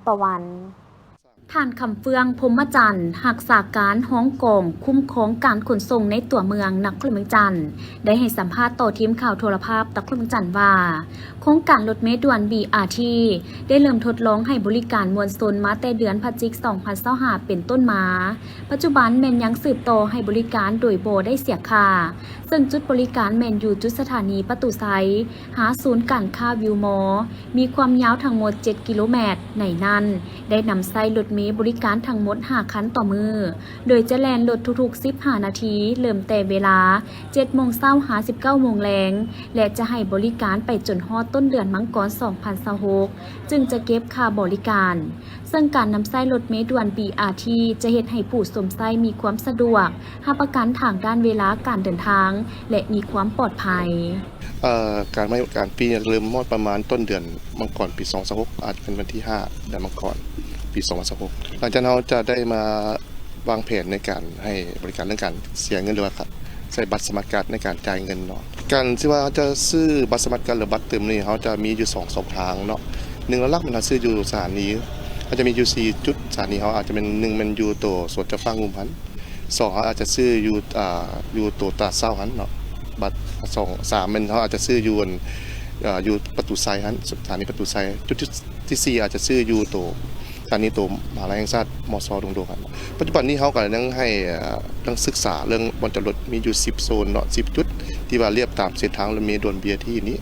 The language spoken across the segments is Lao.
ຕະວັນ. ທ່ານ ຄຳເຟືອງ ພົມມະຈັນ ຮັກສາການຮອງກອງຄຸ້ມຄອງການຂົນສົ່ງໃນຕົວເມືອງນະຄອນຫຼວງວຽງຈັນ ໄດ້ໃຫ້ສຳພາດຕໍ່ທີມຂ່າວໂທລະພາບນະຄອນຫຼວງວຽງຈັນວ່າ ໂຄງການລົດເມດ່ວນ ບີອາທີ ໄດ້ເລີ່ມທົດລອງໃຫ້ບໍລິການມວນຊົນມາແຕ່ເດືອນພະຈິກ ສອງພັນຊາວຫ້າ ເປັນຕົ້ນມາ. ປັດຈຸບັນແມ່ນຍັງສືບຕໍ່ໃຫ້ບໍລິການໂດຍບໍ່ໄດ້ເສຍຄ່າ, ເຊິ່ງຈຸດບໍລິການແມ່ນຢູ່ຈຸດສະຖານີປະຕູໄຊ ຫາສູນການຄ້າວິວມໍ ມີຄວາມຍາວທັງໝົດເຈັດກິໂລແມັດ. ໃນນັ້ນໄດ້ນຳໃຊ້ລົດເມບໍລິການທັງໝົດຫ້າຄັນຕໍ່ມື້, ໂດຍຈະແລ່ນລົດທຸກໆສິບຫ້ານາທີ, ເລີ່ມແຕ່ເວລາເຈັດໂມງເຊົ້າຫາສິບເກົ້າໂມງແລງ ແລະ ຈະໃຫ້ບໍລິການໄປຈົນຮອດຕົ້ນເດືອນມັງກອນ ສອງພັນຊາວຫົກ ຈຶ່ງຈະເກັບຄ່າບໍລິການ. ເຊິ່ງການນຳໃຊ້ລົດເມດ່ວນ ບີອາທີ ຈະເຮັດໃຫ້ຜູ້ຊົມໃຊ້ມີຄວາມສະດວກ, ຮັບປະກັນທາງດ້ານເວລາການເດີນທາງ ແລະ ມີຄວາມປອດໄພ. ເອີ ການໃຫ້ບໍລິການຟຣີເລີ່ມຮອດປະມານຕົ້ນເດືອນມັງກອນ ປີສອງພັນຊາວຫົກ ອາດຈະເປັນວັນທີຫ້າ ເດືອນມັງກອນ ປີສອງພັນຊາວຫົກ. ຫຼັງຈາກນັ້ນເຮົາຈະໄດ້ມາວາງແຜນໃນການໃຫ້ບໍລິການເລື່ອງການເສຍເງິນ ຫຼືວ່າ ໃຊ້ບັດສະມາດກາດໃນການຈ່າຍເງິນເນາະ. ການທີ່ວ່າເຮົາຈະຊື້ບັດສະມາດກາດ ຫຼືບັດຕື່ມນີ້ ເຮົາຈະມີຢູ່ສອງຊ່ອງທາງເນາະ. ໜຶ່ງ ຫຼັກໆແມ່ນເຮົາຊື້ຢູ່ສະຖານີ, ເຮົາຈະມີຢູ່ສີ່ຈຸດສະຖານີເຮົາ, ອາດຈະແມ່ນ ໜຶ່ງ ແມ່ນຢູ່ໂຕສວນເຈົ້າຟ້າງງຸ່ມຫັ້ນ, ສອງ ເຮົາອາດຈະຊື້ຢູ່ ອ່າ ຢູ່ໂຕຕະຫຼາດເຊົ້າຫັ້ນເນາະ, ບັດ ສອງ ສາມ ແມ່ນເຮົາອາດຈະຊື້ຢູ່ອັນ ເອີ ຢູ່ປະຕູໄຊຫັ້ນ, ສະຖານີປະຕູໄຊ. ຈຸດທີ່ ທີ່ສີ່ ອາດຈະຊື້ຢູ່ໂຕ ສະຖານີໂຕມະຫາວິທະຍາໄລແຫ່ງຊາດ ມຊ ດົງໂດກຫັ້ນ. ປັດຈຸບັນນີ້ເຮົາກໍຍັງໃຫ້ ເອີ ຍັງສຶກສາເລື່ອງບ່ອນຈອດລົດ ມີຢູ່ສິບໂຊນເນາະ, ສິບຈຸດ ທີ່ວ່າລຽບຕາມເສັ້ນທາງລົດເມດ່ວນ ບີອາທີ ນີ້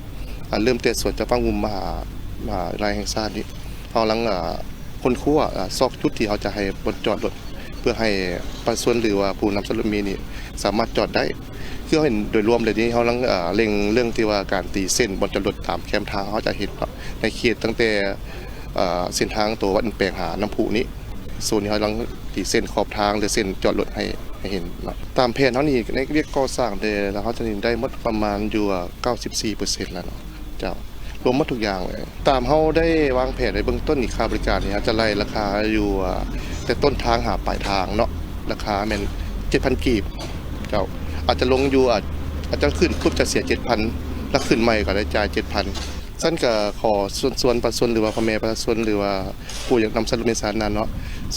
ເລີ່ມແຕ່ສວນເຈົ້າຟ້າງງຸ່ມ ມະຫາ ມະຫາວິທະຍາໄລແຫ່ງຊາດນີ້. ເຮົາກຳລັງ ເອີ ຄົ້ນຄວ້າ ເອີ ຊອກຈຸດທີ່ເຮົາຈະໃຫ້ບ່ອນຈອດລົດ ເພື່ອໃຫ້ປະຊາຊົນ ຫຼືວ່າຜູ້ນຳໃຊ້ລົດເມນີ້ສາມາດຈອດໄດ້. ຄືເຮົາເຫັນໂດຍລວມແລ້ວນີ້ ເຮົາກຳລັງ ເອີ ເລັ່ງເລື່ອງທີ່ວ່າການຕີເສັ້ນບ່ອນຈອດລົດຕາມແຄມທາງ. ເຮົາຈະເຫັນເນາະ ໃນເຂດຕັ້ງແຕ່ ເອີ ເສັ້ນທາງໂຕວັດແປງຫານ້ຳພຸນີ້, ໂຊນນີ້ເຮົາກຳລັງຕີເສັ້ນຂອບທາງ ຫຼືເສັ້ນຈອດລົດໃຫ້ ໃຫ້ເຫັນເນາະ. ຕາມແຜນເຮົານີ້ ໃນວຽກກໍ່ສ້າງແຕ່ລະ ເຮົາຈະໄດ້ໝົດປະມານຢູ່ ເກົ້າສິບສີ່ເປີເຊັນແລ້ວເນາະ ເຈົ້າ. ລວມໝົດທຸກຢ່າງເລີຍ. ຕາມເຮົາໄດ້ວາງແຜນໄວ້ເບື້ອງຕົ້ນນີ້ ຄ່າບໍລິການນີ້ ເຮົາຈະໄລ່ລາຄາຢູ່ ເອີ ແຕ່ຕົ້ນທາງຫາປາຍທາງເນາະ, ລາຄາແມ່ນເຈັດພັນກີບ ເຈົ້າ. ອາດຈະລົງຢູ່ ອາດ ອາດຈະຂຶ້ນປຸບຈະເສຍເຈັດພັນ ແລ້ວຂຶ້ນໃໝ່ກໍໄດ້ຈ່າຍເຈັດພັນ. ຊັ້ນກໍຂໍເຊີນຊວນປະຊາຊົນ ຫຼືວ່າພໍ່ແມ່ປະຊາຊົນ ຫຼືວ່າຜູ້ຢາກນຳໃຊ້ລົດເມສາທາລະນະເນາະ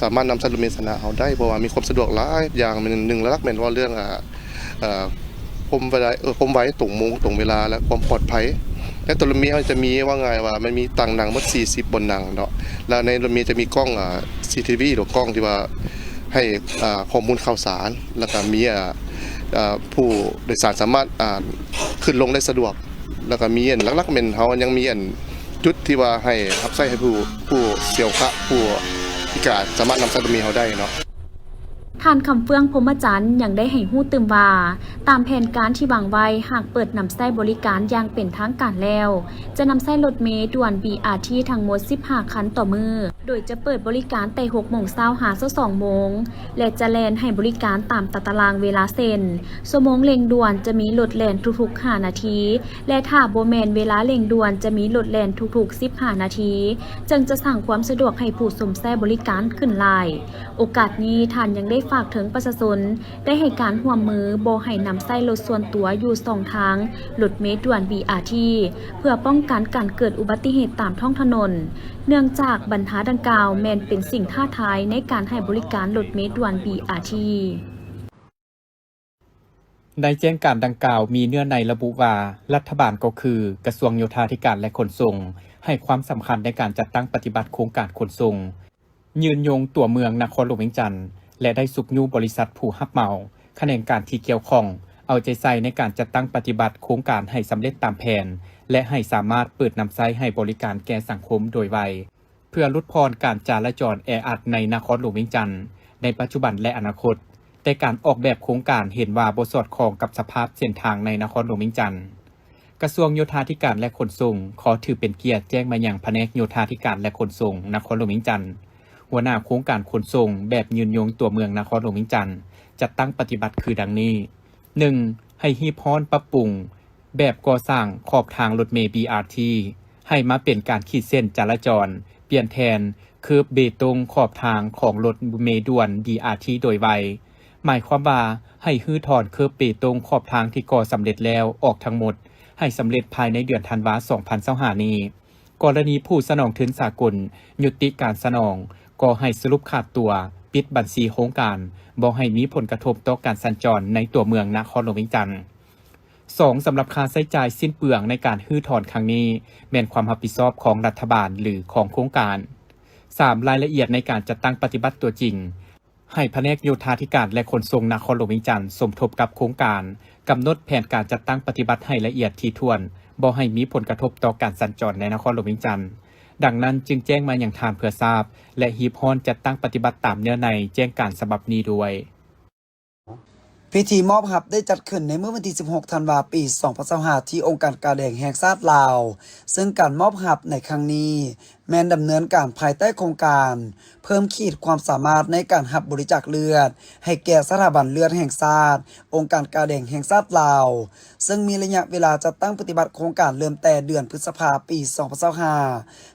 ສາມາດນຳໃຊ້ລົດເມສາທາລະນະເຮົາໄດ້, ເພາະວ່າມີຄວາມສະດວກຫຼາຍຢ່າງ. ໜຶ່ງ ຫຼັກໆແມ່ນເວົ້າເລື່ອງ ເອີ ຄວາມໄວ ເອີ ຄວາມໄວ ຕົງໂມງ ຕົງເວລາ ແລະ ຄວາມປອດໄພ. ໃນຕົວລົດເມເຮົາຈະມີ ເວົ້າງ່າຍວ່າມັນມີຕັ່ງນັ່ງໝົດສີ່ສິບບ່ອນນັ່ງເນາະ, ແລະ ໃນລົດເມຈະມີກ້ອງ ເອີ ຊີຊີທີວີ ຫຼືກ້ອງທີ່ວ່າໃຫ້ ເອີ ຂໍ້ມູນຂ່າວສານ, ແລ້ວກໍມີ ເອີ ເອີ ຜູ້ໂດຍສານສາມາດ ເອີ ຂຶ້ນລົງໄດ້ສະດວກ, ແລ້ວກໍມີອັນຫຼັກໆແມ່ນເຮົາຍັງມີອັນຈຸດທີ່ວ່າໃຫ້ຮັບໃຊ້ໃຫ້ຜູ້ ຜູ້ເສຍໂອກາດ ຜູ້ພິການສາມາດນຳໃຊ້ລົດເມເຮົາໄດ້ເນາະ. ທ່ານ ຄຳເຟືອງ ພົມມະຈັນ ຍັງໄດ້ໃຫ້ຮູ້ຕື່ມວ່າ ຕາມແຜນການທີ່ວາງໄວ້, ຫາກເປີດນຳໃຊ້ບໍລິການຢ່າງເປັນທາງການແລ້ວ, ຈະນຳໃຊ້ລົດເມດ່ວນ ບີອາທີ ທັງໝົດສິບຫ້າຄັນຕໍ່ມື້, ໂດຍຈະເປີດບໍລິການແຕ່ຫົກໂມງເຊົ້າຫາຊາວສອງໂມງ ແລະ ຈະແລ່ນໃຫ້ບໍລິການຕາມຕາຕະລາງເວລາ ເຊັ່ນ ຊົ່ວໂມງເລັ່ງດ່ວນຈະມີລົດແລ່ນທຸກໆຫ້ານາທີ ແລະ ຖ້າບໍ່ແມ່ນເວລາເລັ່ງດ່ວນຈະມີລົດແລ່ນທຸກໆສິບຫ້ານາທີ, ເຊິ່ງຈະສ້າງຄວາມສະດວກໃຫ້ຜູ້ຊົມໃຊ້ບໍລິການຂຶ້ນຫຼາຍ. ໂອກາດນີ້ທ່ານຍັງໄດ້ຝາກເຖິງປະຊາຊົນ ໄດ້ໃຫ້ການຮ່ວມມື ບໍ່ໃຫ້ນຳໃຊ້ລົດສ່ວນຕົວຢູ່ຊ່ອງທາງລົດເມດ່ວນ ບີອາທີ ເພື່ອປ້ອງກັນການເກີດອຸບັດຕິເຫດຕາມທ້ອງຖະໜົນ, ເນື່ອງຈາກບັນຫາດັ່ງກ່າວແມ່ນເປັນສິ່ງທ້າທາຍໃນການໃຫ້ບໍລິການລົດເມດ່ວນ ບີອາທີ. ໃນແຈ້ງການດັ່ງກ່າວມີເນື້ອໃນລະບຸວ່າ ລັດຖະບານກໍຄືກະຊວງໂຍທາທິການ ແລະ ຂົນສົ່ງ ໃຫ້ຄວາມສຳຄັນໃນການຈັດຕັ້ງປະຕິບັດໂຄງການຂົນສົ່ງ ຍືນຍົງຕົວເມືອງນະຄອນຫຼວງວຽງຈັນ ແລະ ໄດ້ຊຸກຍູ້ບໍລິສັດຜູ້ຮັບເໝົາ, ຂະແໜງການທີ່ກ່ຽວຂ້ອງ ເອົາໃຈໃສ່ໃນການຈັດຕັ້ງປະຕິບັດໂຄງການໃຫ້ສຳເລັດຕາມແຜນ ແລະ ໃຫ້ສາມາດເປີດນຳໃຊ້ໃຫ້ບໍລິການແກ່ສັງຄົມໂດຍໄວ, ເພື່ອຫຼຸດຜ່ອນການຈະລາຈອນແອອັດໃນນະຄອນຫຼວງວຽງຈັນໃນປັດຈຸບັນ ແລະ ອະນາຄົດ, ແຕ່ການອອກແບບໂຄງການເຫັນວ່າບໍ່ສອດຄ່ອງກັບສະພາບເສັ້ນທາງໃນນະຄອນຫຼວງວຽງຈັນ. ກະຊວງໂຍທາທິການ ແລະ ຂົນສົ່ງ ຂໍຖືເປັນກຽດແຈ້ງມາຍັງພະແນກໂຍທາທິການ ແລະ ຂົນສົ່ງນະຄອນຫຼວງວຽງຈັນ, ຫົວໜ້າໂຄງການຂົນສົ່ງແບບຍືນຍົງຕົວເມືອງນະຄອນຫຼວງວຽງຈັນ ຈັດຕັ້ງປະຕິບັດຄືດັ່ງນີ້: ໜຶ່ງ ໃຫ້ຮີບຮ້ອນປັບປຸງແບບກໍ່ສ້າງຂອບທາງລົດເມ ບີອາທີ ໃຫ້ມາເປັນການຂີດເສັ້ນຈະລາຈອນ, ປ່ຽນແທນເຄີບເບຕົງຂອບທາງຂອງລົດເມດ່ວນ ບີອາທີ ໂດຍໄວ. ໝາຍຄວາມວ່າ ໃຫ້ຮື້ຖອນເຄີບເບຕົງຂອບທາງທີ່ກໍ່ສຳເລັດແລ້ວອອກທັງໝົດ ໃຫ້ສຳເລັດພາຍໃນເດືອນທັນວາ ສອງພັນຊາວຫ້ານີ້. ກໍລະນີຜູ້ສະໜອງທຶນສາກົນຍຸຕິການສະໜອງ, ກໍໃຫ້ສະຫຼຸບຂາດຕົວ, ປິດບັນຊີໂຄງການ, ບໍ່ໃຫ້ມີຜົນກະທົບຕໍ່ການສັນຈອນໃນຕົວເມືອງນະຄອນຫຼວງວຽງຈັນ. ສອງ, ສຳລັບຄ່າໃຊ້ຈ່າຍສິ້ນເປືອງໃນການຮື້ຖອນຄັ້ງນີ້ ແມ່ນຄວາມຮັບຜິດຊອບຂອງລັດຖະບານ ຫຼື ຂອງໂຄງການ. ສາມ, ລາຍລະອຽດໃນການຈັດຕັ້ງປະຕິບັດຕົວຈິງ, ໃຫ້ພະແນກໂຍທາທິການ ແລະ ຂົນສົ່ງນະຄອນຫຼວງວຽງຈັນສົມທົບກັບໂຄງການ, ກຳນົດແຜນການຈັດຕັ້ງປະຕິບັດໃຫ້ລະອຽດຖີ່ຖ້ວນ, ບໍ່ໃຫ້ມີຜົນກະທົບຕໍ່ການສັນຈອນໃນນະຄອນຫຼວງວຽງຈັນ. ດັ່ງນັ້ນຈຶ່ງແຈ້ງມາຍັງທ່ານເພື່ອຊາບ ແລະ ຮີບຮ້ອນຈັດຕັ້ງປະຕິບັດຕາມເນື້ອໃນແຈ້ງການສະບັບນີ້ດ້ວຍ. ພິທີມອບຮັບໄດ້ຈັດຂຶ້ນໃນມື້ວັນທີສິບຫົກ ທັນວາ ປີສອງພັນຊາວຫ້າ ທີ່ອົງການກາແດງແຫ່ງຊາດລາວ, ເຊິ່ງການມອບຮັບໃນຄັ້ງນີ້ ແມ່ນດຳເນີນການພາຍໃຕ້ໂຄງການ ເພີ່ມຂີດຄວາມສາມາດໃນການຮັບບໍລິຈາກເລືອດ ໃຫ້ແກ່ສະຖາບັນເລືອດແຫ່ງຊາດ, ອົງການກາແດງແຫ່ງຊາດລາວ, ເຊິ່ງມີໄລຍະເວລາຈັດຕັ້ງປະຕິບັດໂຄງການເລີ່ມແຕ່ເດືອນພຶດສະພາ ປີສອງພັນຊາວຫ້າ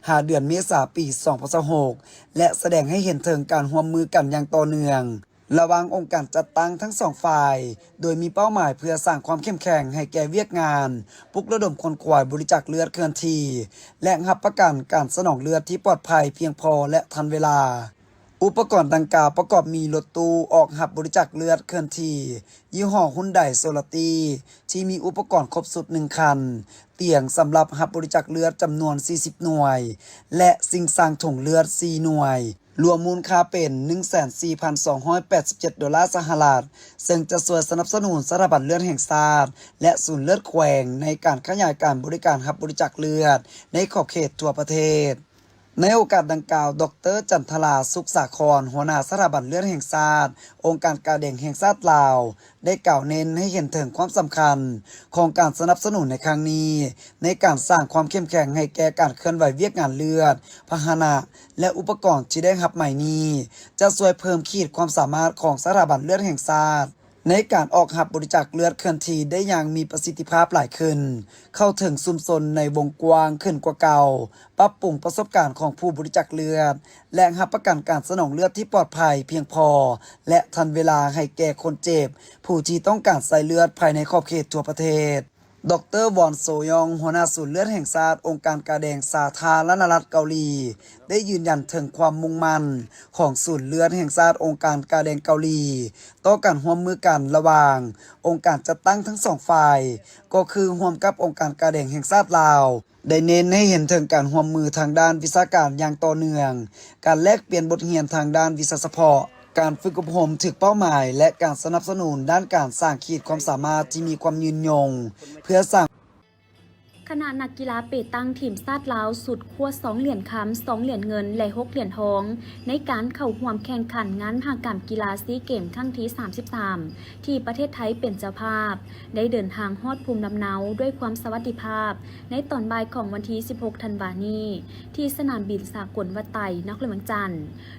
ຫາເດືອນເມສາ ປີສອງພັນຊາວຫົກ ແລະ ສະແດງໃຫ້ເຫັນເຖິງການຮ່ວມມືກັນຢ່າງຕໍ່ເນື່ອງ ລະຫວ່າງອົງການຈັດຕັ້ງທັງສອງຝ່າຍ, ໂດຍມີເປົ້າໝາຍເພື່ອສ້າງຄວາມເຂັ້ມແຂງໃຫ້ແກ່ວຽກງານ ປຸກລະດົມຂົນຂວາຍບໍລິຈາກເລືອດເຄື່ອນທີ່ ແລະ ຮັບປະກັນການສະໜອງເລືອດທີ່ປອດໄພ, ພຽງພໍ ແລະ ທັນເວລາ. ອຸປະກອນດັ່ງກ່າວປະກອບມີລົດຕູ້ອອກຮັບບໍລິຈາກເລືອດເຄື່ອນທີ່ ຍີ່ຫໍ້ຮຸນໄດໂຊລາຕີ ທີ່ມີອຸປະກອນຄົບຊຸດໜຶ່ງຄັນ, ຕຽງສຳລັບຮັບບໍລິຈາກເລືອດຈຳນວນສີ່ສິບໜ່ວຍ ແລະ ຊິງຊ່າງຖົງເລືອດສີ່ໜ່ວຍ. ລວມມູນຄ່າເປັນໜຶ່ງແສນສີ່ພັນສອງຮ້ອຍແປດສິບເຈັດໂດລາສະຫະລັດ, ເຊິ່ງຈະຊ່ວຍສະໜັບສະໜູນສະຖາບັນເລືອດແຫ່ງຊາດ ແລະ ສູນເລືອດແຂວງ ໃນການຂະຫຍາຍການບໍລິການຮັບບໍລິຈາກເລືອດໃນຂອບເຂດທົ່ວປະເທດ. ໃນໂອກາດດັ່ງກ່າວ, ດອກເຕີ ຈັນທະລາ ສຸກສາຄອນ, ຫົວໜ້າສະຖາບັນເລືອດແຫ່ງຊາດ, ອົງການກາແດງແຫ່ງຊາດລາວ, ໄດ້ກ່າວເນັ້ນໃຫ້ເຫັນເຖິງຄວາມສຳຄັນຂອງການສະໜັບສະໜູນໃນຄັ້ງນີ້ ໃນການສ້າງຄວາມເຂັ້ມແຂງໃຫ້ແກ່ການເຄື່ອນໄຫວວຽກງານເລືອດ, ພາຫະນະ ແລະ ອຸປະກອນທີ່ໄດ້ຮັບໃໝນີ້ ຈະຊ່ວຍເພີ່ມຂີດຄວາມສາມາດຂອງສະຖາບັນເລືອດແຫ່ງຊາດ ໃນການອອກຮັບບໍລິຈາກເລືອດເຄື່ອນທີ່ໄດ້ຢ່າງມີປະສິດທິພາບຫຼາຍຂຶ້ນ, ເຂົ້າເຖິງຊຸມຊົນໃນວົງກວ້າງຂຶ້ນກວ່າເກົ່າ, ປັບປຸງປະສົບການຂອງຜູ້ບໍລິຈາກເລືອດ ແລະ ຮັບປະກັນການສະໜອງເລືອດທີ່ປອດໄພ, ພຽງພໍ ແລະ ທັນເວລາໃຫ້ແກ່ຄົນເຈັບ, ຜູ້ທີ່ຕ້ອງການໃຊ້ເລືອດພາຍໃນຂອບເຂດທົ່ວປະເທດ. ດອກເຕີ ວອນ ໂຊຢອງ, ຫົວໜ້າສູນເລືອດແຫ່ງຊາດ, ອົງການກາແດງສາທາລະນະລັດເກົາຫຼີ, ໄດ້ຢືນຢັນເຖິງຄວາມມຸ່ງໝັ້ນຂອງສູນເລືອດແຫ່ງຊາດ, ອົງການກາແດງເກົາຫຼີ ຕໍ່ການຮ່ວມມືກັນລະຫວ່າງອົງການຈັດຕັ້ງທັງສອງຝ່າຍ, ກໍຄືຮ່ວມກັບອົງການກາແດງແຫ່ງຊາດລາວ, ໄດ້ເນັ້ນໃຫ້ເຫັນເຖິງການຮ່ວມມືທາງດ້ານວິຊາການຢ່າງຕໍ່ເນື່ອງ, ການແລກປ່ຽນບົດຮຽນທາງດ້ານວິຊາສະເພາະ, ການຝຶກອົບຮົມຖືກເປົ້າໝາຍ ແລະ ການສະໜັບສະໜູນດ້ານການສ້າງຂີດຄວາມສາມາດທີ່ມີຄວາມຍືນຍົງ ເພື່ອສ້າງ ຄະນະນັກກິລາເປຕັງທີມຊາດລາວຊຸດຄວ້າສອງຫຼຽນຄຳ, ສອງຫຼຽນເງິນ ແລະ ຫົກຫຼຽນທອງ ໃນການເຂົ້າຮ່ວມແຂ່ງຂັນງານມະຫະກຳກິລາຊີເກມຄັ້ງທີສາມສິບສາມ ທີ່ປະເທດໄທເປັນເຈົ້າພາບ ໄດ້ເດີນທາງຮອດພູມລຳເນົາດ້ວຍຄວາມສະຫວັດດີພາບ ໃນຕອນບ່າຍຂອງວັນທີສິບຫົກ ທັນວານີ້ ທີ່ສະໜາມບິນສາກົນວັດໄຕ ນະຄອນຫຼວງວຽງຈັນ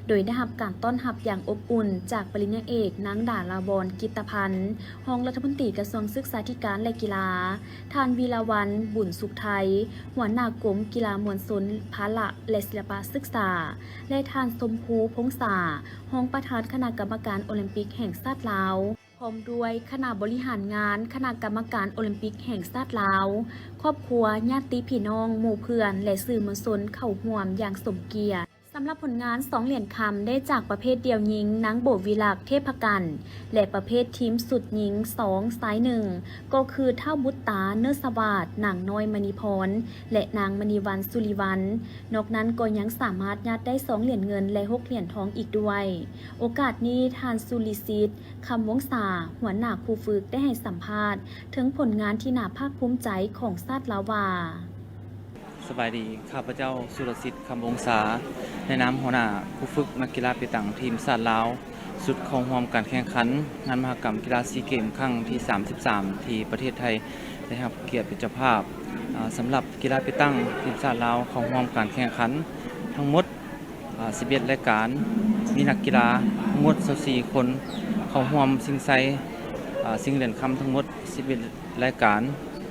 ໂດຍໄດ້ຮັບການຕ້ອນຮັບຢ່າງອົບອຸ່ນຈາກປະລິນຍາເອກ ນາງ ດາລາວອນ ກິດຕະພັນ ຮອງລັດຖະມົນຕີກະຊວງສຶກສາທິການ ແລະ ກິລາ, ທ່ານ ວີລາວັນ ບຸນສຸກໄທ ຫົວໜ້າກົມກິລາມວນຊົນ ພະລະ ແລະ ສິລະປະສຶກສາ ແລະ ທ່ານ ຊົມພູ ພົງສາ ຮອງປະທານຄະນະກຳມະການໂອລິມປິກແຫ່ງຊາດລາວ ພ້ອມດ້ວຍຄະນະບໍລິຫານງານ, ຄະນະກຳມະການໂອລິມປິກແຫ່ງຊາດລາວ, ຄອບຄົວ, ຍາດຕິພີ່ນ້ອງ, ໝູ່ເພື່ອນ ແລະ ສື່ມວນຊົນເຂົ້າຮ່ວມຢ່າງສົມກຽດ. ສຳລັບຜົນງານສອງຫຼຽນຄຳໄດ້ຈາກປະເພດດຽວຍິງ ນາງ ໂບວິລັກ ເທບພະກັນ ແລະ ປະເພດທີມຊຸດຍິງສອງຊາຍໜຶ່ງ ກໍຄື ທ້າວ ບຸດຕາ ເນີດສະຫວາດ, ນາງ ນ້ອຍ ມະນີພອນ ແລະ ນາງ ມະນີວັນ ສຸລິວັນ. ນອກນັ້ນກໍຍັງສາມາດຍາດໄດ້ສອງຫຼຽນເງິນ ແລະ ຫົກຫຼຽນທອງອີກດ້ວຍ. ໂອກາດນີ້ ທ່ານ ສຸລິສິດ ຄຳວົງສາ ຫົວໜ້າຄູຝຶກ ໄດ້ໃຫ້ສຳພາດເຖິງຜົນງານທີ່ໜ້າພາກພູມໃຈຂອງຊາດລາວວ່າ, ສະບາຍດີ, ຂ້າພະເຈົ້າ ສຸລະສິດ ຄຳວົງສາ ໃນນາມຫົວໜ້າຄູຝຶກນັກກິລາເປຕັງທີມຊາດລາວ ຊຸດເຂົ້າຮ່ວມການແຂ່ງຂັນງານມະຫະກຳກິລາຊີເກມຄັ້ງທີສາມສິບສາມ ທີ່ປະເທດໄທໄດ້ຮັບກຽດເປັນເຈົ້າພາບ. ສຳລັບກິລາເປຕັງທີມຊາດລາວເຂົ້າຮ່ວມການແຂ່ງຂັນທັງໝົດ ອ່າ ສິບເອັດລາຍການ, ມີນັກກິລາທັງໝົດຊາວສີ່ຄົນເຂົ້າຮ່ວມຊິງໄຊ ອ່າ ຊິງຫຼຽນຄຳທັງໝົດສິບເອັດລາຍການ.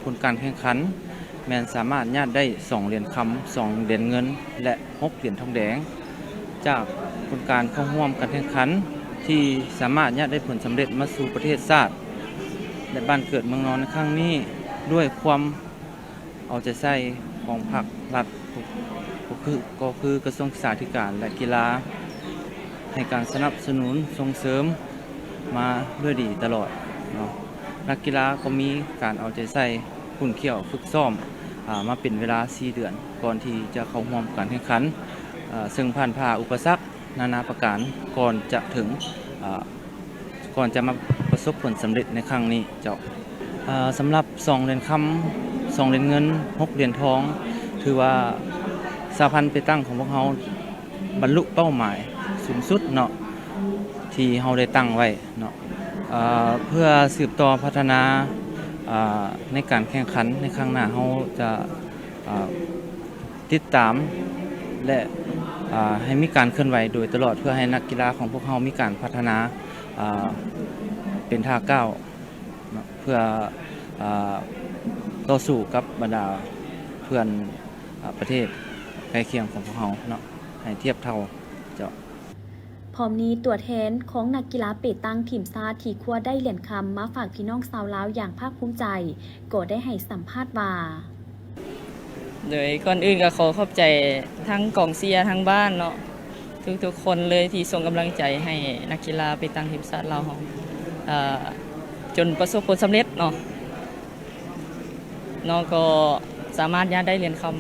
ຜົນການແຂ່ງຂັນແມ່ນສາມາດຍາດໄດ້ສອງຫຼຽນຄຳ, ສອງຫຼຽນເງິນ ແລະ ຫົກຫຼຽນທອງແດງ ຈາກຜົນການເຂົ້າຮ່ວມການແຂ່ງຂັນທີ່ສາມາດຍາດໄດ້ຜົນສຳເລັດມາສູ່ປະເທດຊາດ ແລະ ບ້ານເກີດເມືອງນອນໃນຄັ້ງນີ້ ດ້ວຍຄວາມ ເອົາໃຈໃສ່ຂອງພັກ ລັດ ກໍຄື ກໍຄືກະຊວງສຶກສາທິການ ແລະ ກິລາ ໃຫ້ການສະໜັບສະໜູນສົ່ງເສີມມາດ້ວຍດີຕະຫຼອດເນາະ. ນັກກິລາກໍມີການເອົາໃຈໃສ່ຂຸ້ນຂ້ຽວຝຶກຊ້ອມ ອາ ມາເປັນເວລາສີ່ເດືອນ ກ່ອນທີ່ຈະເຂົ້າຮ່ວມການແຂ່ງຂັນ ເຊິ່ງຜ່ານຜ່າອຸປະສັກນານາປະການ ກ່ອນຈະເຖິງ ອາ ກ່ອນຈະມາປະສົບຜົນສຳເລັດໃນຄັ້ງນີ້ເຈົ້າ. ອາ ສຳລັບສອງຫຼຽນຄຳ ສອງຫຼຽນເງິນ ຫົກຫຼຽນທອງ ຖືວ່າສະຫະພັນເປຕັງຂອງພວກເຮົາບັນລຸເປົ້າໝາຍສູງສຸດເນາະ ທີ່ເຮົາໄດ້ຕັ້ງໄວ້ເນາະ. ເພື່ອສືບຕໍ່ພັດທະນາ ໃນການແຂ່ງຂັນໃນຄັ້ງໜ້າ ເຮົາຈະ ຕິດຕາມ ແລະ ໃຫ້ມີການເຄື່ອນໄຫວໂດຍຕະຫຼອດ ເພື່ອໃຫ້ນັກກິລາຂອງພວກເຮົາມີການພັດທະນາ ເປັນທ່າກ້າວເນາະ ເພື່ອ ຕໍ່ສູ້ກັບບັນດາເພື່ອນ ປະເທດໃກ້ຄຽງຂອງພວກເຮົາເນາະ ໃຫ້ທຽບເທົ່າເຈົ້າ. ພ້ອມນີ້ ຕົວແທນຂອງນັກກິລາເປຕັງທີມຊາດທີ່ຄວ້າໄດ້ຫຼຽນຄຳມາຝາກພີ່ນ້ອງຊາວລາວຢ່າງພາກພູມໃຈ ກໍໄດ້ໃຫ້ສຳພາດວ່າ ໂດຍກ່ອນອື່ນກໍຂໍຂອບໃຈທັງກອງເຊຍທາງບ້ານເນາະ ທຸກໆຄົນເລີຍທີ່ສົ່ງກຳລັງໃຈໃຫ້ນັກກິລາເປຕັງທີມຊາດລາວເຮົາ ເອີ ຈົນປະສົບຜົນສຳເລັດເນາະ. ເນາະ ກໍສາມາດຍາດໄດ້ຫຼຽນຄຳ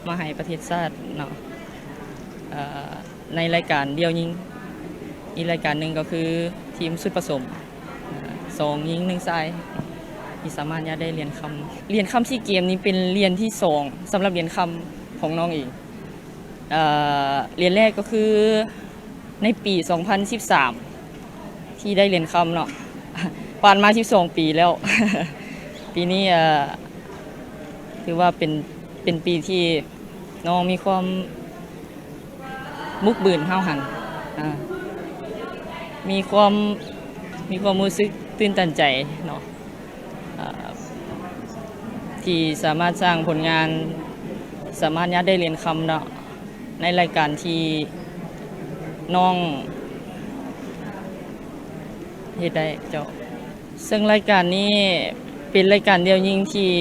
ມາໃຫ້ປະເທດຊາດເນາະ ເອີ ໃນລາຍການດ່ຽວຍິງ. ອີກລາຍການໜຶ່ງກໍຄືທີມຊຸດປະສົມ ສອງຍິງໜຶ່ງຊາຍ ທີ່ສາມາດຍາດໄດ້ຫຼຽນຄຳ. ຫຼຽນຄຳຊີເກມນີ້ເປັນຫຼຽນທີສອງສຳລັບຫຼຽນຄຳຂອງນ້ອງເອງ. ເອີ ຫຼຽນແລກກໍຄືໃນປີສອງພັນສິບສາມ ທີ່ໄດ້ຫຼຽນຄຳເນາະ ຜ່ານມາສິບສອງປີແລ້ວ. ປີນີ້ ເອີ ຖືວ່າເປັນ ເປັນປີທີ່ນ້ອງມີຄວາມ ບຸກບືນຫ້າວຫັນ ອາ ມີຄວາມ ມີຄວາມຮູ້ສຶກຕື່ນຕັນໃຈເນາະ ອາ ທີ່ສາມາດສ້າງຜົນງານ ສາມາດຍາດໄດ້ຫຼຽນຄຳເນາະ ໃນລາຍການທີ່ນ້ອງເຮັດໄດ້ເຈົ້າ. ເຊິ່ງລາຍການນີ້ເປັນລາຍການດ່ຽວຍິງທີ່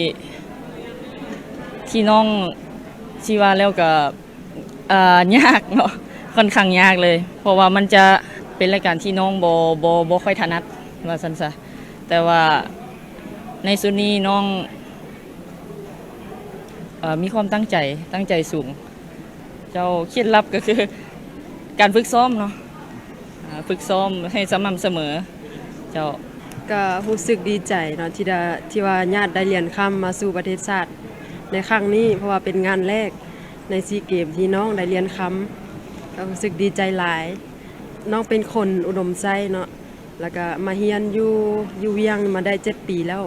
ທີ່ນ້ອງ ຊິວ່າແລ້ວກໍ ເອີ ຍາກເນາະ ຂ້ອນຂ້າງຍາກເລີຍ ເພາະວ່າມັນຈະເປັນລາຍການທີ່ນ້ອງບໍ່ ບໍ່ ບໍ່ຄ່ອຍຖະໜັດ ວ່າຊັ້ນຊະ. ແຕ່ວ່າໃນຊຸດນີ້ນ້ອງ ເອີ ມີຄວາມຕັ້ງໃຈ ຕັ້ງໃຈສູງ. ເຈົ້າ ເຄັດລັບກໍຄືການຝຶກຊ້ອມເນາະ ອາ ຝຶກຊ້ອມໃຫ້ສະໝ່ຳສະເໝີ. ເຈົ້າ ກໍຮູ້ສຶກດີໃຈເນາະ ທີ່ໄດ້ ທີ່ວ່າຍາດໄດ້ຫຼຽນຄຳມາສູ່ປະເທດຊາດໃນຄັ້ງນີ້ ເພາະວ່າເປັນງານແລກໃນຊີເກມທີ່ນ້ອງໄດ້ຫຼຽນຄຳ ກໍຮູ້ສຶກດີໃຈຫຼາຍ. ນ້ອງເປັນຄົນອຸດົມໄຊເນາະ ແລ້ວກໍມາຮຽນຢູ່ ຢູ່ວຽງມາໄດ້ເຈັດປີແລ້ວ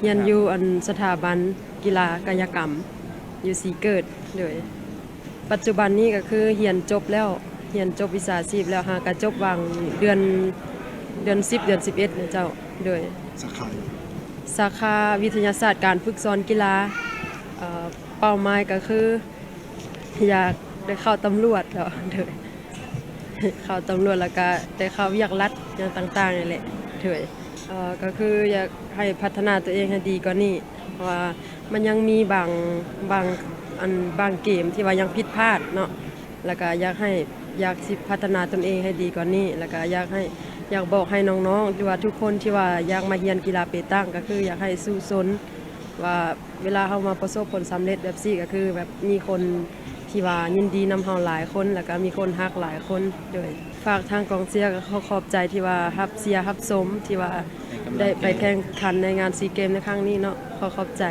ຮຽນຢູ່ ອັນ ສະຖາບັນກິລາກາຍະກຳ ຢູ່ສີເກີດ. ໂດຍ ປັດຈຸບັນນີ້ກໍຄືຮຽນຈົບແລ້ວ ຮຽນຈົບວິຊາຊີບແລ້ວ ຫາກະຈົບຫວ່າງເດືອນ ເດືອນສິບ ເດືອນສິບເອັດນີ້ເຈົ້າ. ໂດຍ ສາຂາ ສາຂາວິທະຍາສາດການຝຶກສອນກິລາ. ເອີ ເປົ້າໝາຍກໍຄື ຢາກໄດ້ເຂົ້າຕຳຫຼວດເນາະ. ໂດຍ ເຂົ້າຕຳຫຼວດ ແລ້ວກະໄດ້ເຂົ້າວຽກລັດຫຍັງຕ່າງໆນີ້ແຫຼະ. ໂດຍ ເອີ ກໍຄືຢາກໃຫ້ພັດທະນາຕົວເອງໃຫ້ດີກວ່ານີ້ ເພາະວ່າມັນຍັງມີບາງ ບາງ ອັນ ບາງເກມທີ່ວ່າຍັງຜິດພາດເນາະ ແລ້ວກະຢາກໃຫ້ ຢາກຊິພັດທະນາຕົນເອງໃຫ້ດີກວ່ານີ້ ແລ້ວກະຢາກໃຫ້ ຢາກບອກໃຫ້ນ້ອງໆ ຫຼືວ່າທຸກຄົນທີ່ວ່າຢາກມາຮຽນກິລາເປຕັງ ກໍຄືຢາກໃຫ້ສູ້ຊົນ ວ່າເວລາເຮົາມາປະສົບຜົນສຳເລັດແບບຊີ້ ກໍຄືແບບມີຄົນທີ່ວ່າຍິນດີນຳເຮົາຫຼາຍຄົນ ແລ້ວກໍມີຄົນຮັກຫຼາຍຄົນ. ໂດຍ ຝາກທາງກອງເຊຍກໍຂໍຂອບໃຈທີ່ວ່າຮັບເຊຍຮັບຊົມ ທີ່ວ່າໄດ້ໄປແຂ່ງຂັນໃນງານຊີເກມໃນຄັ້ງນີ້ເນາະ. ຂໍຂອບໃຈ.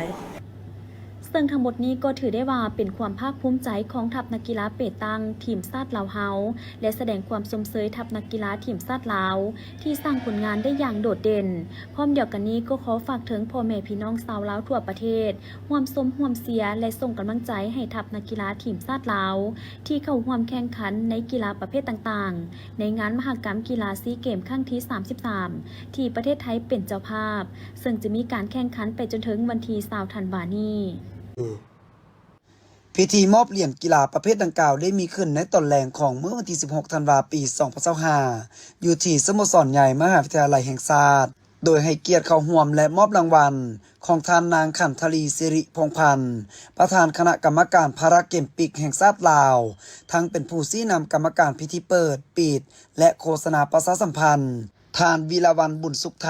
ເຊິ່ງທັງໝົດນີ້ກໍຖືໄດ້ວ່າເປັນຄວາມພາກພູມໃຈຂອງທັບນັກກິລາເປຕັງທີມຊາດລາວເຮົາ ແລະ ສະແດງຄວາມຊົມເຊີຍທັບນັກກິລາທີມຊາດລາວ ທີ່ສ້າງຜົນງານໄດ້ຢ່າງໂດດເດັ່ນ. ພ້ອມດຽວກັນນີ້ກໍຂໍຝາກເຖິງພໍ່ແມ່ພີ່ນ້ອງຊາວລາວທົ່ວປະເທດ ຮ່ວມຊົມຮ່ວມເຊຍ ແລະ ສົ່ງກຳລັງໃຈໃຫ້ທັບນັກກິລາທີມຊາດລາວ ທີ່ເຂົ້າຮ່ວມແຂ່ງຂັນໃນກິລາປະເພດຕ່າງໆ ໃນງານມະຫະກຳກິລາຊີເກມຄັ້ງທີສາມສິບສາມ ທີ່ປະເທດໄທເປັນເຈົ້າພາບ, ເຊິ່ງຈະມີການແຂ່ງຂັນໄປຈົນເຖິງວັນທີຊາວທັນວານີ້. ພິທີມອບຫຼຽນກິລາປະເພດດັ່ງກ່າວໄດ້ມີຂຶ້ນໃນຕອນແລງຂອງມື້ວັນທີສິບຫົກທັນວາ ປີສອງພັນຊາວຫ້າ ຢູ່ທີ່ສະໂມສອນໃຫຍ່ມະຫາວິທະຍາໄລແຫ່ງຊາດ. ໂດຍໃຫ້ກຽດເຂົ້າຮ່ວມ ແລະ ມອບລາງວັນຂອງທ່ານນາງ ຂັນທະລີ ສິລິພົງພັນ ປະທານຄະນະກຳມະການພາຣາເກມປິກແຫ່ງຊາດລາວ, ທັງເປັນຜູ້ຊີ້ນຳກຳມະການພິທີເປີດ, ປິດ ແລະ ໂຄສະນາປະຊາສຳພັນ, ທ່ານ ວິລາວັນ ບຸນສຸກໄທ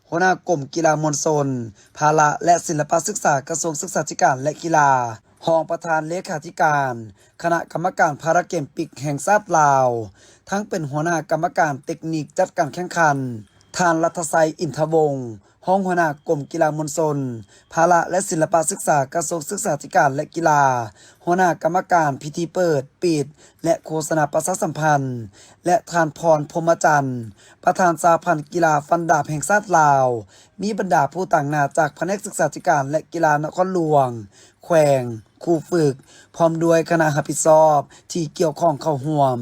ຫົວໜ້າກົມກິລາມວນຊົນ, ພາລະ ແລະ ສິລະປະສຶກສາ ກະຊວງສຶກສາທິການ ແລະ ກິລາ, ຮອງປະທານເລຂາທິການຄະນະກຳມະການພາຣາເກມປິກແຫ່ງຊາດລາວ, ທັງເປັນຫົວໜ້າກຳມະການເຕັກນິກຈັດການແຂ່ງຂັນ, ທ່ານ ລັດທະໄຊ ອິນທະວົງ ຮອງຫົວໜ້າກົມກິລາມວນຊົນ, ພາລະ ແລະ ສິລະປະສຶກສາ ກະຊວງສຶກສາທິການ ແລະ ກິລາ, ຫົວໜ້າກຳມະການພິທີເປີດ, ປິດ ແລະ ໂຄສະນາປະຊາສຳພັນ ແລະ ທ່ານ ພອນ ພົມມະຈັນ ປະທານສະຫະພັນກິລາຟັນດາບແຫ່ງຊາດລາວ, ມີບັນດາຜູ້ຕາງໜ້າຈາກພະແນກສຶກສາທິການ ແລະ ກິລານະຄອນຫຼວງ, ແຂວງ, ຄູຝຶກ ພ້ອມດ້ວຍຄະນະຮັບຜິດຊອບທີ່ກ່ຽວຂ້ອງເຂົ້າຮ່ວມ.